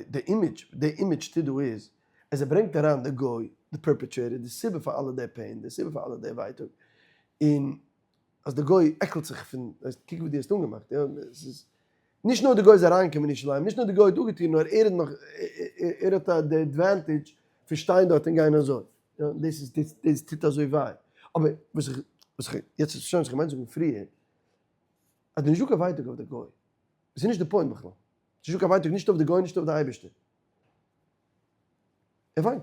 די image, די image טוט דא איז, אז ער ברענגט אריין די גוי, די perpetrator, די סיבה פאר אלע די pain, די סיבה פאר אלע די ווייטאג, און אז די גוי עקלט זיך פון, קוק וואס דו האסט אנגעמאכט, יא, עס איז, נישט נאר די גוי איז אריינגעקומען אין ירושלים, נישט נאר די גוי האט אפגעטון, נאר ער איז נאך, ער האט די advantage פון שטיין דארט און גיין אזוי, יא, דאס איז, דאס טוט אזוי וויי. אבער וואס איך, וואס איך, יעצט איז שוין וואס איך מיין זאגן פריער, אז נישטא קיין ווייטאג אויף די גוי. עס איז נישט די point בכלל. עס איז נישטא קיין ווייטאג נישט אויף די גוי נישט אויף די אייבערשטער. ער וויינט.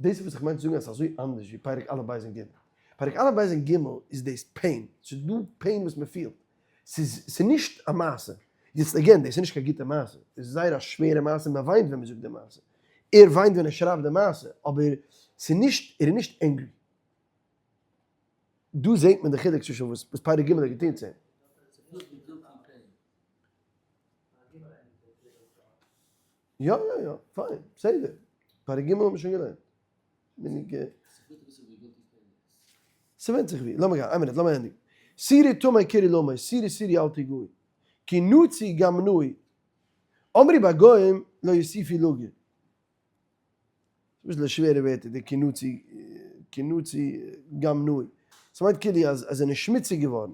דאס איז וואס איך מיין צו זאגן אז עס איז אזוי אנדערש ווי פרק א' ב' און ג'. פרק א' ב' און ג' איז דאס pain. ס'איז דא pain וואס מען פילט. ס'איז ס'איז נישט א מעשה. יעצט again, דאס איז נישט קיין גוטע מעשה. דאס איז זייער א שווערע מעשה, מען וויינט ווען מען זאגט די מעשה. ער וויינט ווען ער שרייבט די מעשה, אבער ס'איז נישט, ער איז נישט angry. דא זעהט מען די חילוק צווישן וואס פרק ג' האט געטון צו אים. יא יא יא, פיין, בסדר. פרק ג' האט מען שוין געלערנט. ס'ווענדט זיך ווי. לאמיר גיין, איין מינוט, לאמיר ענדיגן. סירי טמא קרי למה, סירי סירי אל תגעו. כי נוצי גם נוי. אמרי בגוים לא יוסיפי לגור. אביסל שווערע ווערטער די כי נצי כי נצי גם נוי. ס'מיינט כאילו אז זיי זענען שמוציג געווארן.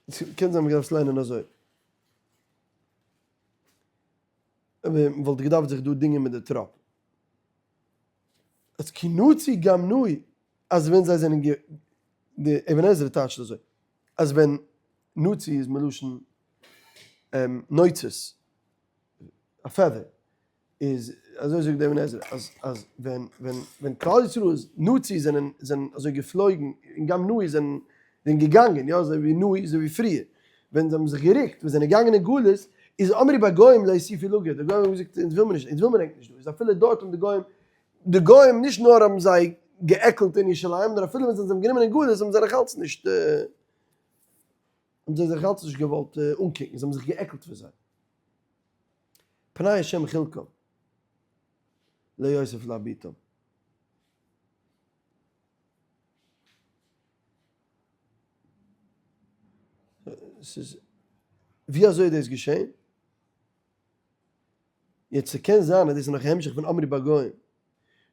ס'קען זיין מ'דארף עס ליינען אזוי. אבער מ'וואלט געדארפט זיך דא דינגען מיט די טראפ. אז כי נצו גם נעו, אז ווען זיי זענען גע. די אבן עזרא טייטשט אזוי, אז ווען נצו איז מלשון נוצות, א feather, איז אזוי זאגט די אבן עזרא אז אז ווען ווען ווען כלל ישראל איז נצו זענען זענען אזוי געפלויגן און גם נעו זענען זענען געגאנגען יא אזוי ווי נעו אזוי ווי פריער ווען זיי האבן זיך געריקט ווען זיי זענען געגאנגען אין גלות איז אמרו בגוים לא יוסיפו לגור די גוים האבן געזאגט אונז וויל מען נישט אונז וויל מען ענק נישט דא איז אפילו דארט האבן די גוים די גוים נישט נאר האבן זיי גע'עקלט אין ירושלים נאר אפילו ווען זיי האבן גענומען אין גלות האבן זיי נאכאלץ נישט האבן זיי זיך אלץ נישט געוואלט אנקוקן זיי האבן זיך גע'עקלט פון זיי. פני השם חלקם לא יוסיף להביטם. ס'איז ווי אזוי איז דאס געשען? יעצט ס'קען זיין אז דאס איז נאך א המשך פון אמרו בגוים.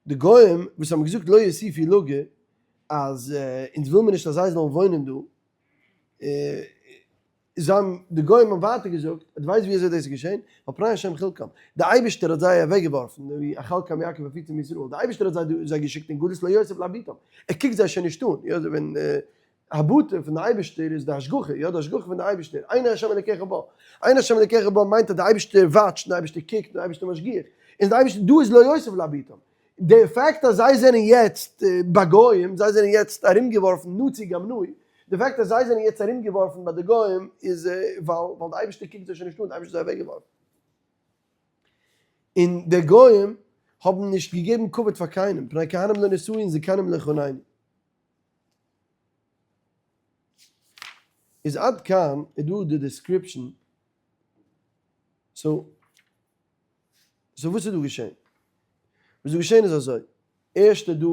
די גוים וואס האבן געזאגט לא יוסיפו לגור אז אונז וויל מיר נישט אז זיי זאלן וואוינען דא, זיי האבן, די גוים האבן ווייטער געזאגט, דו ווייסט ווי אזוי דאס איז געשען? ווייל פני השם חלקם, דער אייבערשטער האט זיי אוועק געווארפן, ווי אכלכם יעקב הפיצם ישראל, דער אייבערשטער האט זיי זיי געשיקט אין גלות לא יוסיף להביטם, ער קוקט זיי שוין נישט אן, יא ווען הבטה פון די אייבערשטער איז די השגחה, יא די השגחה פון די אייבערשטער, עיני השם אלקיך בה, עיני השם אלקיך בה מיינט אז די אייבערשטער watch ט, די אייבערשטער קוקט, די אייבערשטער משגיח, און די אייבערשטער דא איז לא יוסיף להביטם, די פאקט אז זיי זענען יעצט ביי גוים, זיי זענען יעצט ארומגעווארפן נצו גם נעו, די פאקט אז זיי זענען יעצט ארומגעווארפן ביי די גוים איז ווייל די אייבערשטער קוקט זיי שוין נישט אן, די אייבערשטער האט זיי אוועקגעווארפן. און די גוים האבן נישט געגעבן כבוד פאר קיינעם, פני כהנים לא נשאו און זקנים לא חננו. איז עד כאן איז דא די description, so so וואס איז דא געשען? וואס איז דא געשען איז אזוי, ערשט איז דא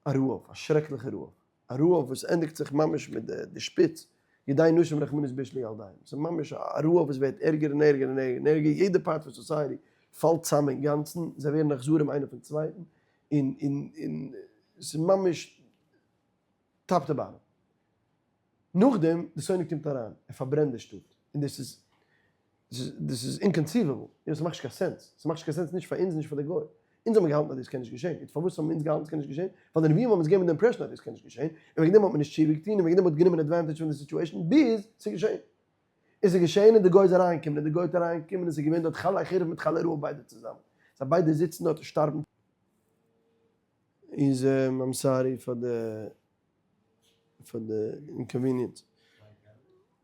א רעב, א שרעקליכע רעב, א רעב וואס ענדיגט זיך ממש מיט די שפיץ, ידי נשים רחמנות בישלו ילדיהם, ס'איז ממש א רעב וואס ווערט ערגער און ערגער און ערגער און ערגער, יעדע part פון society פאלט צאם אינגאנצן, זיי ווערן אכזרים איינער פון צווייטן, און און און ס'איז ממש top to bottom. נאכדעם די שונא קומט אריין, ער פארברענט די שטאט, און דאס איז דאס איז inconceivable, יא ס'מאכט נישט קיין sense, ס'מאכט נישט קיין sense נישט פאר אונז נישט פאר די גוים, אונז האבן געהאלטן אז דאס קען נישט געשען, איצט פארוואס האבן אונז געהאלטן ס'קען נישט געשען? ווייל די נביאים האבן אונז געגעבן די impression אז דאס קען נישט געשען, און וועגן דעם האט מען נישט תשובה געטון, און וועגן דעם האט גענומען advantage פון די situation ביז ס'איז געשען. און ס'איז געשען און די גוי איז אריינגעקומען און די גוי האט אריינגעקומען און ס'איז געווען דארט חלי חרב מיט חלי רעב ביידע צוזאמען, זיי ביידע זיצן דארט און שטארבן. איז I'm sorry פאר די פאר די inconvenience.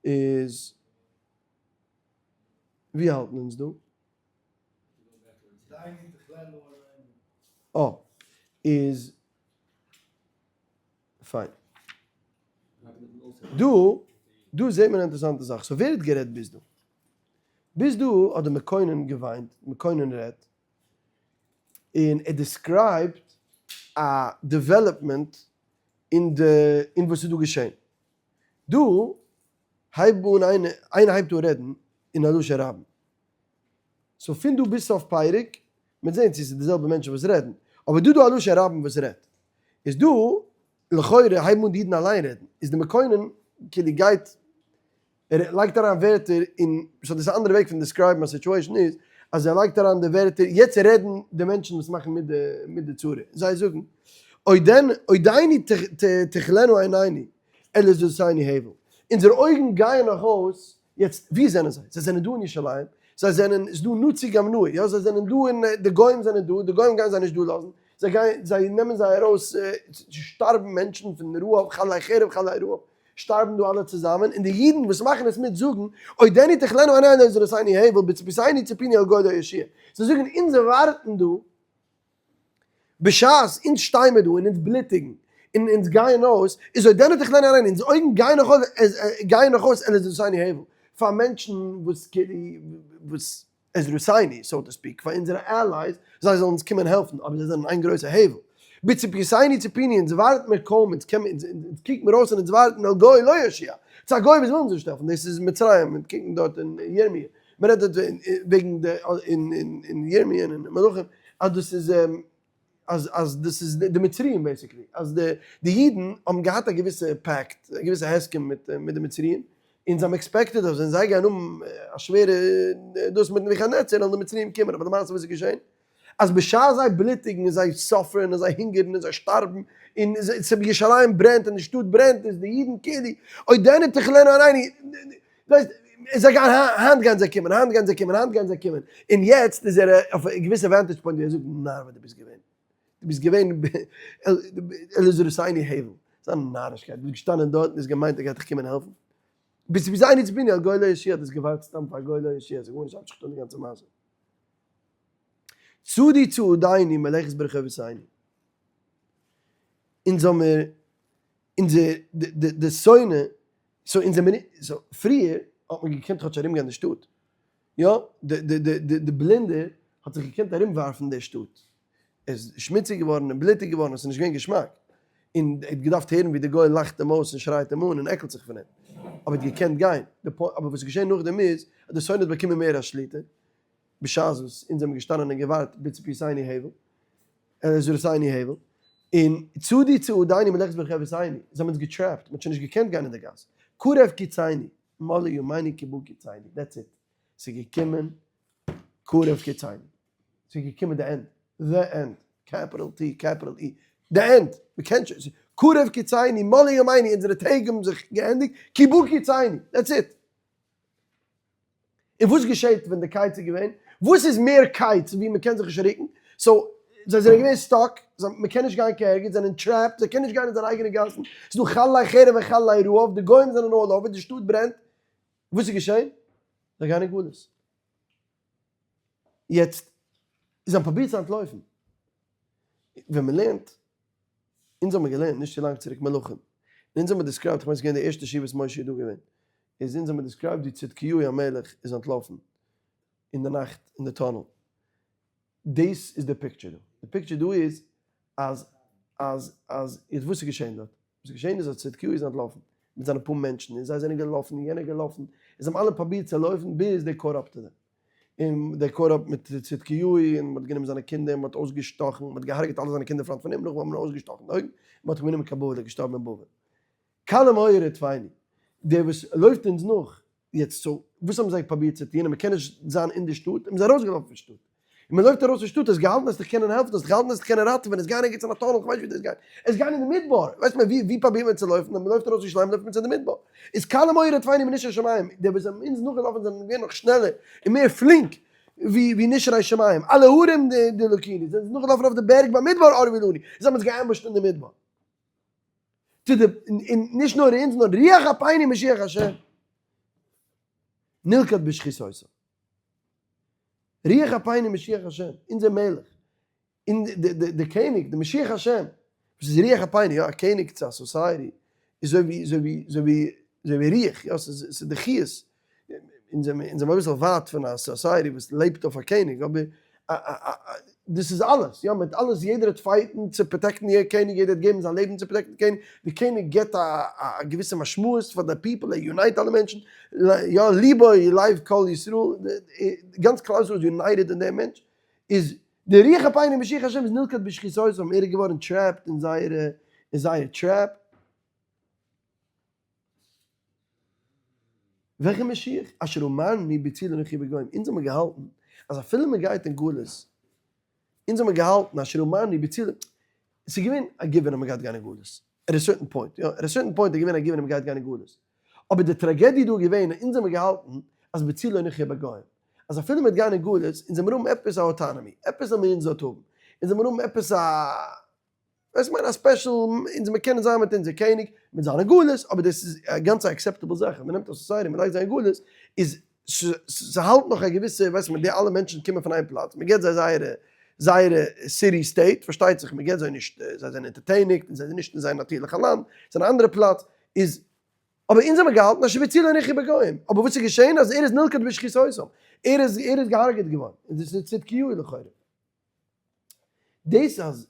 איז ווי האלטן אונז דא? אה, איז פיין. דא דא זעט מען א אינטערעסאנטע זאך. so ווער האט גערעדט ביז דא? ביז דא האט די מקונן געוויינט, מקונן רעדט, און ער describe ט א development אין די אין וואס איז דא געשען. דא הייב אן איינער איינער הייבט אן רעדן אין א לשון רבים. so פון דא ביז סוף פרק, מ'וועט זען צו ס'איז די זעלבע מענטשן וואס רעדן, אבער דא דא א לשון רבים וואס רעדט. איז דא לכאורה הייבן אן די אידן אליין רעדן, איז די מקונן כאילו גייט ער לייגט אריין ווערטער אין, so דאס איז א אנדערע וועג פון describe ן א situation איז, אז ער לייגט אריין די ווערטער, יעצט רעדן די מענטשן וואס מאכן מיט די מיט די צרה, זיי זאגן, עודנו תכלינו עינינו אל עזרתנו הבל, אונזערע אויגן גייען נאך אויס, יעצט ווי זענען זיי? זיי זענען דא אין ירושלים, זיי זענען, ס'איז דא נצו גם נעו, יא זיי זענען דא אין, די גוים זענען דא, די גוים גייען זיי נישט דא לאזן, זיי גייען, זיי נעמען זיי ארויס, שטארבן מענטשן פון רעב, חלי חרב חלי רעב, שטארבן דא אלע צוזאמען, און די אידן וואס מאכן עס מיט זאגן, עודנו תכלינו עינינו אל עזרתנו הבל, בצפיתנו צפינו אל גוי לא יושיע. זיי זאגן, אונז ווארטן דא, בשעת אונז שטיי מיר דא און אונז בלוטיגן, און אונז גייען אויס, איז עודנו תכלינו עינינו, אונזער אויגן גייען נאך אויס, גייען נאך אויס אל עזרתנו הבל, פאר מענטשן וואס כאילו, וואס. עזרתנו, so to speak, פאר אונזערע allies, זיי זאלן אונז קומען העלפן, אבער זיי זענען איין גרויסע הבל. בציפיתנו צפינו, אונז ווארט מיר קוים, אונז קען, אונז קוק מיר אויס און אונז ווארטן אל גוי לא יושיע. ס'איז א גוי וואס וויל אונז נישט העלפן, דאס איז מצרים, מען קוקט דארט אין ירמי', מען רעדט דארט וועגן די אין ירמי' און אין מלכים אז דאס איז אז אז דאס איז די מצריים basically, אז די די אידן האבן געהאט א געוויסע pact, א געוויסע הסכם מיט מיט די מצריים, און זיי האבן expected אז ווען זיי גייען האבן א שווערע דאס מיט נבוכדנצר וועלן די מצריים קומען, אבער למעשה וואס איז געשען? אז בשעת זיי בלוטיגן און זיי suffer ן און זיי הונגערן און זיי שטארבן און ירושלים ברענט און די שטאט ברענט איז די אידן כאילו עודנו תכלינו עינינו, דאס הייסט זיי גייען היינט גייען זיי קומען היינט גייען זיי קומען היינט גייען זיי קומען, און יעצט איז ער אויף א געוויסע vantage point ווי ער זאגט נאר וואס דו ביסט געווען, דו ביסט געווען אל עזרתנו הבל, ס'איז א נארישקייט, דו ביסט געשטאנען דארט און האסט געמיינט ער גייט דיך קומען העלפן, ביסט ווי זיי ניצט ביני על גוי לא ישיע, האט עס געווארט סתם פאר גוי לא ישיע, ס'איז גארנישט האט זיך געטון די גאנצע מעשה. צעדו צעדינו מלכת ברחובותינו. אונז האמיר אונזער די שונא, so אונז זעמיר so פריער האט מען געקענט כאטש ארום גיין די שטאט, יא די בלינדער האט זיך געקענט ארום ווארפן די שטאט, עס איז שמוציג געווארן און בלוטיג געווארן, עס איז נישט געווען געשמאק, און ער האט געדארפט הערן ווי די גוי לאכט אים אויס און שרייט אים אן און עקלט זיך פון אים, אבער ער האט געקענט גיין, אבער וואס איז געשען נאכדעם איז אז די שונא האט באקומען מער א שליטה, בשעת וואס אונז זעמיר געשטאנען און געווארט בציפיתנו הבל, אל עזרתנו הבל, און צעדו צעדינו מלכת ברחובותינו, זיי האבן אונז גע trap ט, מען האט שוין נישט געקענט גיין אין די גאס, קרב קצנו, מלאו ימינו כי בא קצנו, that's it, ס'איז געקומען קרב קצנו, ס'איז געקומען די end, the end, capital T, capital E, די end, מען קען שוין, קרב קצנו, מלאו ימינו, אונזערע טעג האבן זיך געענדיגט, כי בא קצנו, that's it. און וואס געשעט ווען די קיץ איז געווען? וואס איז מער קיץ ווי מען קען זיך נישט רוקן? so זיי זענען געווען stuck, מען קען נישט גיין קיין ערגעץ, זיי זענען trapped, זיי קענען נישט גיין אין זייערע אייגענע גאסן, ס'איז דא חללי חרב און חללי רעב, די גוים זענען all over, די שטאט ברענט, וואס איז געשען? זיי גייען אין גלות. יעצט, זיי האבן פרובירט צו אנטלויפן. ווען מען לערנט, אונז האבן געלערנט נישט צו לאנג צוריק מלכים, און אונז האבן described, כ'מיין ס'איז געווען די ערשטע שיעור וואס משה איז דא געווען, איז אונז האבן described ווי צדקיהו המלך איז אנטלאפן אין די נאכט אין די tunnel. דאס איז די picture דא. די picture דא איז אז אז אז איז וואס איז געשען דארט? וואס איז געשען איז אז צדקיהו איז אנטלאפן מיט זיינע פאר מענטשן און זיי זענען געלאפן און יענער געלאפן און זיי האבן אלע פרובירט צו לויפן ביז they caught up to them. און they caught up מיט צדקיהו און מ'האט גענומען זיינע קינדער און מ'האט אויסגעשטאכן, מ'האט געהארגעט אלע זיינע קינדער front פון אים, נאכדעם האט מען אויסגעשטאכן די אויגן, מ'האט אים גענומען קיין בבל, ער איז געשטארבן אין בבל. כלים היה רודפנו, דער וואס לויפט אונז נאך, יעצט so וואס האבן זיי פרובירט צו טון, אז מען קען נישט זיין אין די שטאט, האבן זיי ארויסגעלאפן פון שטאט, און מען לויפט ארויס פון שטאט, האסט געהאלטן אז דיך קענען העלפן, האסט געהאלטן אז דיך קענען ראטעווען, עס גיין ערגעץ אין א tunnel, כ'ווייס נישט ווי דאס גייט, עס גיין אין די מדבר, ווייסט מען ווי ווי פרובירט מען צו לויפן, אז מען לויפט ארויס פון ירושלים לויפט מען צו די מדבר, איז כלים היה רודפנו מנשרי שמים, די וואס זענען אונז נאכגעלאפן זענען געווען נאך שנעלער און מער פלינק ווי ווי נשרי שמים, על ההרים דלקונו, זענען זיי נאכגעלאפן אויף די בערג במדבר ארבו לנו, זיי האבן אונז גע ambush ט אין די מדבר. צו די, און נישט נאר אונז, נאר רוח אפינו משיח השם נלכד בשחיתותיו. רוח אפינו משיח השם, אונזער מלך, און די קעניג, די משיח השם, וואס איז רוח אפינו, יא, א קעניג צו א society, איז אזוי ווי, אזוי ווי, אזוי ווי, אזוי ווי רוח, יא, ס'איז די חיות, אונז זעמיר אביסל ווייט פון א society וואס לעבט אויף א קעניג, אבער דאס איז אלעס, יא, מיט אלעס, יעדער האט fight ן צו protect ן איר קעניג, יעדער האט געבן זיין לעבן צו protect ן די קעניג, די קעניג גיבט א געוויסע משמעות פאר די people, ער unite אלע מענטשן, יא, ליבו לב כל ישראל, גאנץ כלל ישראל איז united אין דעם מענטש, איז די רוח אפינו משיח השם איז נלכד בשחיתותם, ער איז געווארן trapped אין זייערע, אין זייער trap. וועלכע משיח? אשר אמרנו בצילו נחיה בגוים, אונז האמיר געהאלטן אז אפילו מען גייט אין גלות, אונז האמיר געהאלטן אשר אמרנו בצילו, ס'איז געווען א given אז מען גייט גיין אין גלות, at a certain point, יא, at a certain point איז געווען א given אז מען גייט גיין אין גלות, אבער די טראגעדיע דא איז געווען אז אונז האמיר געהאלטן אז בצילו נחיה בגוים, אז אפילו מען וועט גיין אין גלות, אונז זעמיר האבן עפעס א autonomy, עפעס זאל מיר אונז דארט האבן, אונז זעמיר האבן עפעס א. ווייסט מיין א special, אונז מיר קענען זיין מיט אונזער קעניג, מיט זיינע גלות, אבער דאס איז א גאנץ א acceptable זאך, אז מ'נעמט א society און מ'לייגט זיי אין גלות, איז ס'האלט נאך א געוויסע, ווייסט מען די אלע מענטשן קומען פון איין פלאץ, מ'געט זיי זייערע זייערע city state, פארשטייט זיך מ'געט זיי נישט, זיי זענען אונטערטעניגט און זיי זענען נישט אין זייער נאטירליכע לאנד, ס'איז אן אנדערע פלאץ, איז אבער אונז האמיר געהאלטן אז שבצילו נחיה בגוים, אבער וואס איז געשען אז ער איז נלכד בשחיתותם, ער איז ער איז געהארגעט געווארן, און דאס איז צדקיהו לכאורה. דאס אז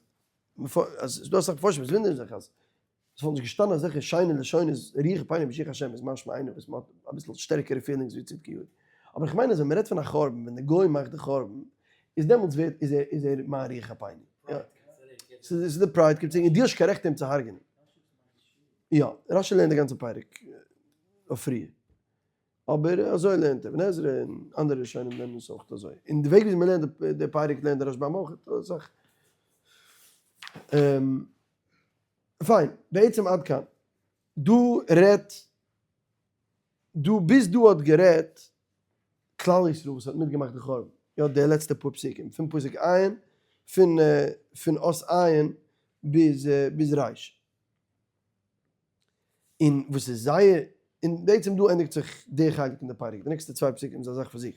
אז ס'דא אסאך מפרשים וואס וואונדערן זיך אז. עס וואלט נישט געשטאנען אזעלכע שיינע לשונות, רוח אפינו משיח השם איז משמע איינער וואס מ'האט אביסל שטערקערע feelings ווי צדקיהו. אבער איך מיין אז ווען מ'רעדט פון א חורבן, ווען די גוי מאכט די חורבן, איז דעמאלטס ווערט, איז ער, איז ער מיין רוח אפינו. יא. ס'איז די pride קומט צוריק, און דו האסט קיין רעכט אים צו הרג'נען. יא, רשי לערנט די גאנצע פרק אויף פריער. אבער אזוי לערנט אבן עזרא און אנדערע ראשונים לערנען עס אויך אזוי. און די וועג וויאזוי מ'לערנט די פרק לערנט דער רשבם אויך אסאך. פיין, בעצם עד כאן. דא רעדט, דא ביז דא האט גערעדט כלל ישראל וואס האט מיטגעמאכט די חורבן. יא, די לעצטע פאר פסוקים, פון פסוק ע', פון פון אות ע' ביז ביז ר'. און וואס איז זייער, און בעצם דא ענדיגט זיך די חלק פון די פרק, די נעקסטע צוויי פסוקים איז א זאך פאר זיך,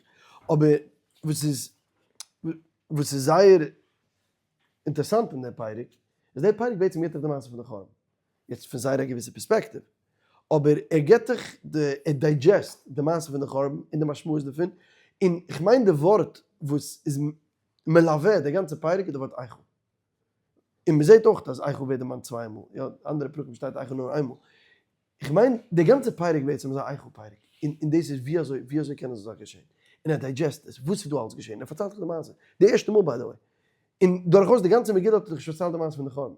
אבער וואס איז וואס איז זייער אינטערסאנט אין די פרק, איז די פרק בעצם גיבט דיך די מעשה פון די חורבן, יעצט פון זייער א געוויסע פערספעקטיוו, אבער ער גיבט דיך די, ער digest די מעשה פון די חורבן און די משמעות דערפון, און כ'מיין די ווארט וואס איז מלווה די גאנצע פרק איז די ווארט איכה. און מען זעט אויך אז איכה ווערט דערמאנט צוויי מאל, יא, אנדערע פרקים שטייט איכה נאר איינמאל. איך מיין די גאנצע פרק בעצם איז א איכה פרק, און און דאס איז ווי אזוי ווי אזוי קען אזא זאך געשען, און ער digest עס, וואס איז דא אלס געשען, ער פארציילט דאך די מעשה, די ערשטע מאל by the way, און דורכאויס די גאנצע מגילה האט ער דאך נישט פארציילט די מעשה פון די חורבן,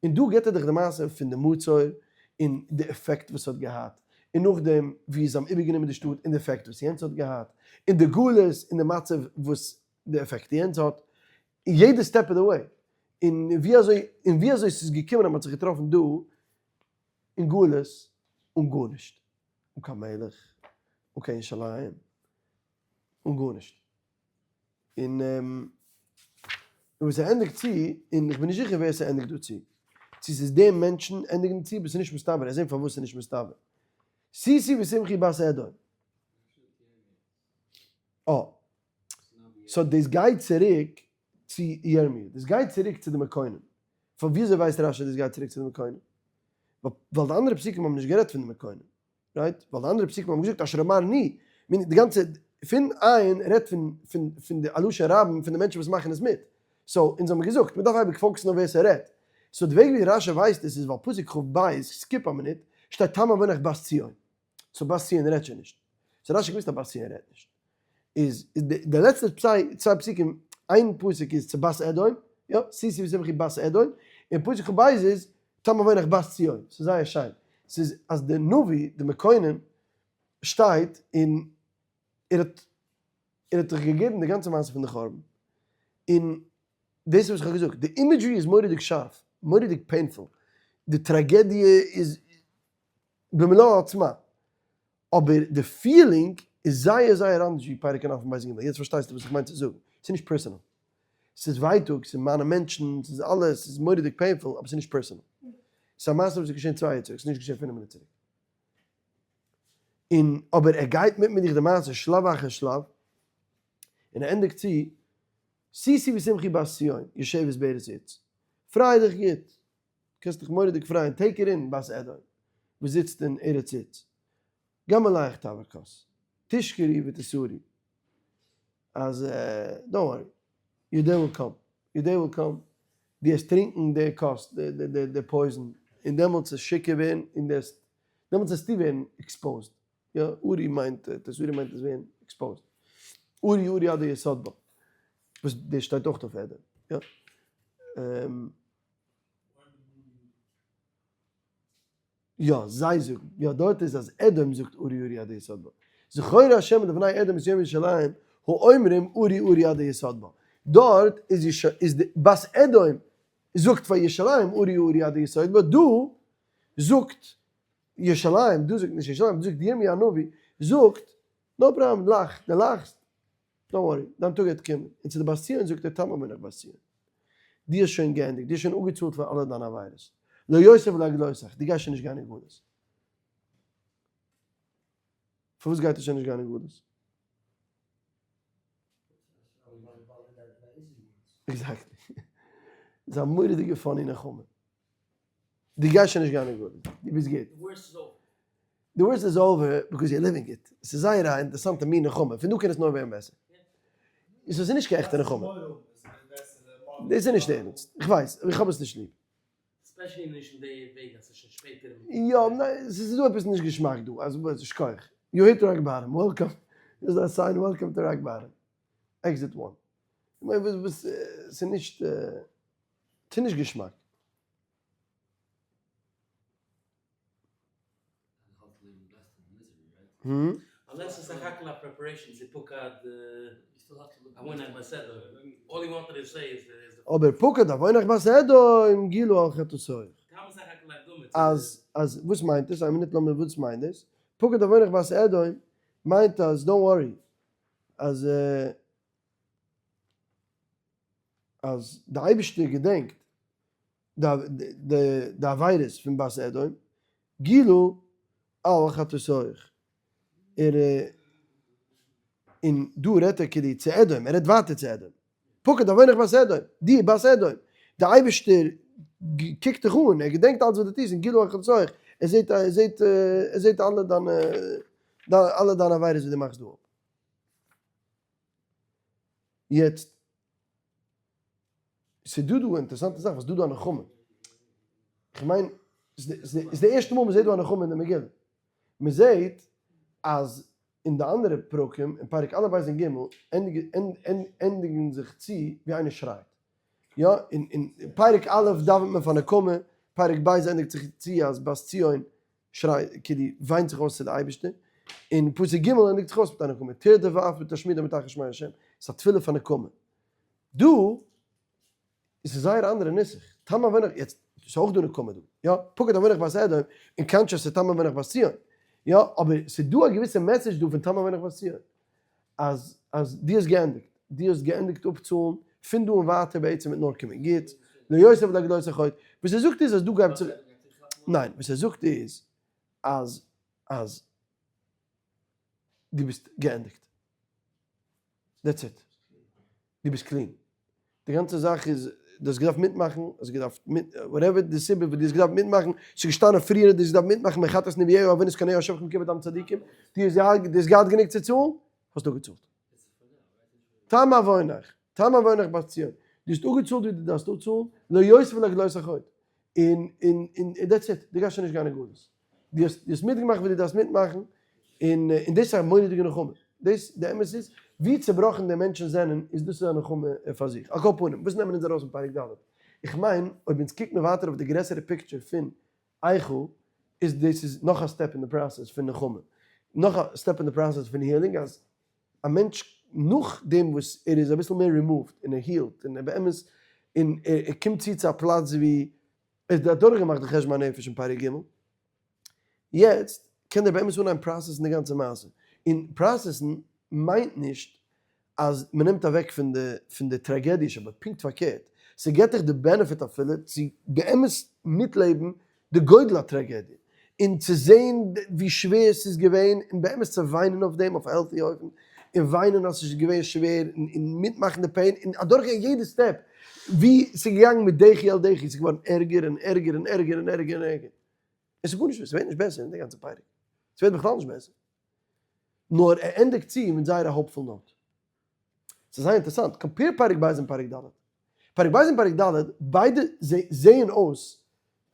און דא גיבט ער דיך די מעשה פון די מצור, און די עפעקט וואס ס'האט געהאט, און נאכדעם ווי זיי האבן איבערגענומען די שטאט און די עפעקט וואס יענץ האט געהאט, און די גלות און די מצב וואס די עפעקט יענץ האט, יעדע step of the way, און ווי אזוי און ווי אזוי ס'איז געקומען אז מ'האט זיך געטראפן דא אין גלות אן גארנישט, אן קיין מלך, אן קיין ירושלים, אן גארנישט. און וואס ער ענדיגט צו, און איך בין נישט זיכער ווער ס'ענדיגט דא צו, צו ס'איז די מענטשן ענדיגן צו, אבער ס'איז נישט מסתבר, ער זעהט פארוואס ס'איז נישט מסתבר. שישי ושמחי בת אדום. אה. so דאס גייט צוריק צו ירמי', דאס גייט צוריק צו די מקונן. פון וויאזוי ווייסט רשי דאס גייט צוריק צו די מקונן? ווייל די אנדערע פסוקים האבן נישט גערעדט פון די מקונן, right? ווייל די אנדערע פסוקים האבן געזאגט אשר אמרני, meaning די גאנצע פון עין רעדט פון פון פון די א לשון רבים פון די מענטשן וואס מאכן עס מיט. so אונז האבן געזאגט מ'דארף אייביג focus ן אויף ווער ס'רעדט. so די וועג ווי רשי ווייסט עס איז ווייל פסוק כב, skip א מינוט, שטייט תם עוונך בת ציון. so בת ציון רעדט שוין נישט. so רשי געוואוסט אז בת ציון רעדט נישט. איז די לעצטע צוויי פסוקים, איין פסוק איז צו בת אדום, יא, שישי ושמחי בת אדום, און פסוק כב איז תם עוונך בת ציון. ס'איז זייער שיין. ס'איז אז די נביא, די מקונן, שטייט און ער האט ער האט דיך געגעבן די גאנצע מעשה פון די חורבן. און דאס איז וואס איך האב געזאגט, די imagery איז מורא'דיג שארף, מורא'דיג painful, די טראגעדיע איז במלוא העוצמה, אבער די feeling איז זייער זייער אנדערש ווי פרק א' און ב' ג', יעצט פארשטייסטו וואס איך מיין צו זאגן, ס'איז נישט personal, ס'איז ווייטאג, ס'איז מיינע מענטשן, ס'איז אלעס, ס'איז מורא'דיג painful, אבער ס'איז נישט personal, ס'איז א מעשה וואס איז געשען צוויי יאר צוריק, ס'איז נישט געשען פינף מינוט צוריק. און אבער ער גייט מיט מיט דיך די מעשה שלב אחר שלב, און ער ענדיגט צו, שישי ושמחי בת ציון, יושבת בארץ עוץ, פריי דיך גוט, קענסט דיך מורא'דיג פרייען, take it in בת אדום וואס זיצט אין ארץ עוץ, גם עליך תעבור כוס, תשכרי ותסערי, אז don't worry, your day will come, your day will come, דו העסט טרינקען די כוס, די poison, און דעמאלטס עס שיכור ווערן, און דו העסט, דעמאלטס העסטו ווערן exposed, יא, ערי מיינט, תסערי מיינט עס ווערן exposed, ערי ערי עד היסוד בה, וואס דאס שטייט אויך אויף אדום, יא. יא, זיי זאגן, יא דארט איז אז אדום זאגט ערי ערי עד היסוד בה. זכור השם לבני אדום את יום ירושלים האומרים ערי ערי עד היסוד בה. דארט איז איז די בת אדום זאגט פאר ירושלים ערי ערי עד היסוד בה, דא זאגט ירושלים, דא זאגט נישט ירושלים, דא זאגט ירמי' הנביא, זאגט, no problem, לאך, די לאכסט, don't worry, דיין טאג גייט קומען. און צו די בת ציון זאגט ער תם עוונך בת ציון. דו האסט שוין געענדיגט, דו האסט שוין אפגעצאלט פאר אלע דיינע עבירות. לא יוסף להגלותך, דו גייסט שוין נישט גיין אין גלות. פארוואס גייט ער שוין נישט גיין אין גלות? exactly. ס'איז א מורא'דיגע funny נחמה. דו גייסט שוין נישט גיין אין גלות, דו ביסט גוט. The worst is over because you're living it. ס'איז זייער א אינטערעסאנטע מין נחמה, פון דא קען עס נאר ווערן בעסער. איז עס איז נישט קיין עכטע נחמה. דאס איז נישט ערנסט, איך ווייס, אבער איך האב עס נישט ליב. Especially נישט אין די וועג אז ס'איז שוין שפעטער און יא, ניין, ס'איז דא עפעס נישט געשמאק דא, אז שכוח. You hit rock bottom, welcome. דאס איז א sign welcome to rock bottom. Exit one. כ'מיין וואס וואס ס'איז נישט ס'איז נישט געשמאק. אבער פקד עוונך בת אדום גילו על חטאתיך. אז אז וואס מיינט עס? איין מינוט לאמיר וואס מיינט דאס? פקד עוונך בת אדום מיינט אז don't worry אז אז די אייבערשטער געדענקט די עבירות פון בת אדום, גילו על חטאתיך, ער און דא רעדט ער כאילו צו אדום, ער רעדט ווייטער צו אדום, פקד עוונך בת אדום, די בת אדום, די אייבערשטער קוקט דיך אן, ער געדענקט אלץ וואס דו טוסט, און גילו על חטאתיך, ער זעט ער זעט ער זעט אלע דיינע אלע דיינע עבירות וואס דו מאכסט דא אפ. יעצט ס'דא דא אינטערעסאנטע זאך וואס דא דא א נחמה, כ'מיין ס'איז די ערשטע מאל מ'זעט דא א נחמה אין די מגילה, מ'זעט אז אין די אנדערע פרקים אין פרק א' ב' און ג' ענדיגן זיך צו ווי איינער שרייט, יא אין פרק א' דאווענט מען פאר נקמה, פרק ב' ענדיגט זיך צו אז בת ציון שרייט כאילו וויינט זיך אויס צו די אייבערשטער, און פסוק ג' ענדיגט זיך אויס מיט א נקמה, תרדף אף ותשמידם מתחת שמי השם, ס'איז א תפילה פאר נקמה. דא איז עס זייער א אנדערע נוסח, תם עוונך, יעצט ס'איז אויך דא נקמה דא, יא, פקד עוונך בת אדום, און contrast צו תם עוונך בת ציון, יא, אבער ס'איז דא א געוויסע message דא פון תם עוונך בת ציון, אז אז דו האסט געענדיגט, דו האסט געענדיגט אפצאלן, פון דא און ווייטער בעצם וועט נאר קומען גוטס, לא יוסיף לגלות החטא, וואס ער זאגט איז אז דא גייט זיך, ניין, וואס ער זאגט איז אז אז דו ביסט געענדיגט, that's it, דו ביסט clean, די גאנצע זאך איז, דו האסט געדארפט מיטמאכן, האסט געדארפט מיט, whatever די סיבה וואס דו האסט געדארפט מיטמאכן, ס'איז געשטאנען פריער אז דו האסט געדארפט מיטמאכן מחטאת נביאיה עוונות קניה השופכים כבד דם צדיקים, דו האסט דו האסט געהאט גענוג צו צאלן, האסט אפגעצאלט. תם עוונך, תם עוונך בת ציון, דו האסט אפגעצאלט ווי דו דארפסט אפצאלן, לא יוסיף לגלות החטא, און און און that's it, דו גייסט שוין נישט גיין אין גלות. דו האסט דו האסט מיטגעמאכט וואס דו דארפסט מיטמאכן, און און דאס איז א מורא'דיגע נחמה, דאס די אמת איז, ווי צעבראכן די מענטשן זענען, איז דאס איז א נחמה פאר זיך. על כל פנים, וואס נעמען אונז ארויס פון פרק ד'? איך מיין, אויב אונז קוקט מען ווייטער אויף די גרעסערע picture פון איכה, איז דאס איז נאך א step אין די process פון נחמה, נאך א step אין די process פון healing, אז א מענטש נאכדעם וואס ער איז אביסל מער removed און ער heal ט און ער באמת און ער קומט צו צו א פלאץ ווי ער האט אדורכגעמאכט די חשבון הנפש אין פרק ג', יעצט קען ער באמת אנהייבן process ן די גאנצע מעשה, און process ן מיינט נישט אז מען נעמט אוועק פון די פון די טראגעדיע שבו, פונקט פארקערט, ס'געט דיך די benefit אפילו צו באמת מיטלעבן די גודל הטראגעדיע, און צו זען ווי שווער ס'איז געווען, און באמת צו וויינען אויף דעם אויף א healthy אופן, און וויינען אז ס'איז געווען שווער, און מיטמאכן די pain, און אדורכגיין יעדע step, ווי ס'איז געגאנגען מיט דחי אל דחי, ס'איז געווארן ערגער און ערגער און ערגער און ערגער און ערגער. און ס'איז גארנישט, ס'ווערט נישט בעסער אין די גאנצע פרק, ס'ווערט בכלל נישט בעסער. נאר ער ענדיגט צו מיט זייער א hopeful note. ס'איז זייער אינטערעסאנט, compare פרק ב' און פרק ד'. פרק ב' און פרק ד', ביידע זעען אויס,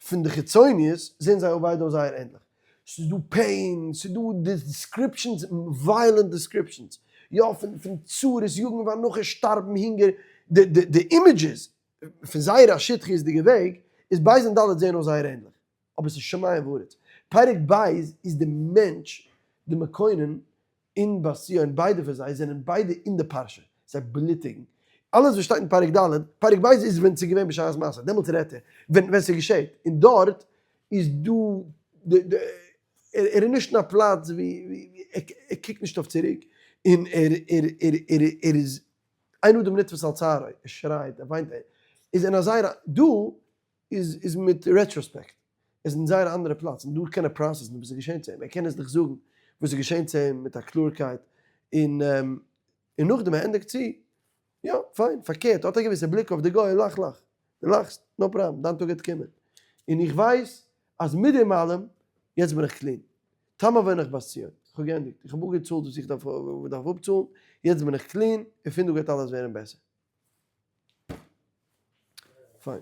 פון די חיצוניות זעען זיי ביידע אויס זייער ענדליך. ס'איז דא pain, ס'איז דא descriptions, violent descriptions, יא, פון צרות, יגון ואנחה, שטארבן, הונגער, די images פון זייער א שטחיות'דיגע וועג, איז ב' און ד' זעען אויס זייער ענדליך. אבער ס'איז שמים וארץ. פרק ב' איז די מענטש, די מקונן, און בת ציון, ביידע פון זיי זענען ביידע אין די פרשה, זיי בלוטיגן. אלעס וואס שטייט אין פרק ד', פרק ב' איז ווען ס'איז געווען בשעת מעשה, דעמאלטס רעדט ער, ווען ווען ס'געשעט, און דארט איז דא די די ער איז נישט אין א פלאץ ווי ווי ער קוקט נישט אויף צוריק, און ער ער ער ער ער איז אין אדם נתפס על צערו, ער שרייט, ער וויינט, ער איז אין א זייער א, דא איז איז מיט retrospect, ער איז אין זייער א אנדערע פלאץ, און דא קען ער process ן וואס איז געשען צו אים, ער קען עס דיך זאגן וואס איז געשען צו אים מיט א קלארקייט, און און נאכדעם ער ענדיגט צו, יא, פיין, פארקערט, האט א געוויסע בליק אויף די גוי, לאך לאך, דו לאכסט, no problem, דיין טאג גייט קומען, און איך ווייס אז מיט דעם אלעם, יעצט בין איך clean, תם עוונך בת ציון, איך האב געענדיגט, איך האב אפגעצאלט וואס איך דארף דארף אפצאלן, יעצט בין איך clean, און פון דא גייט אלעס ווערן בעסער. פיין.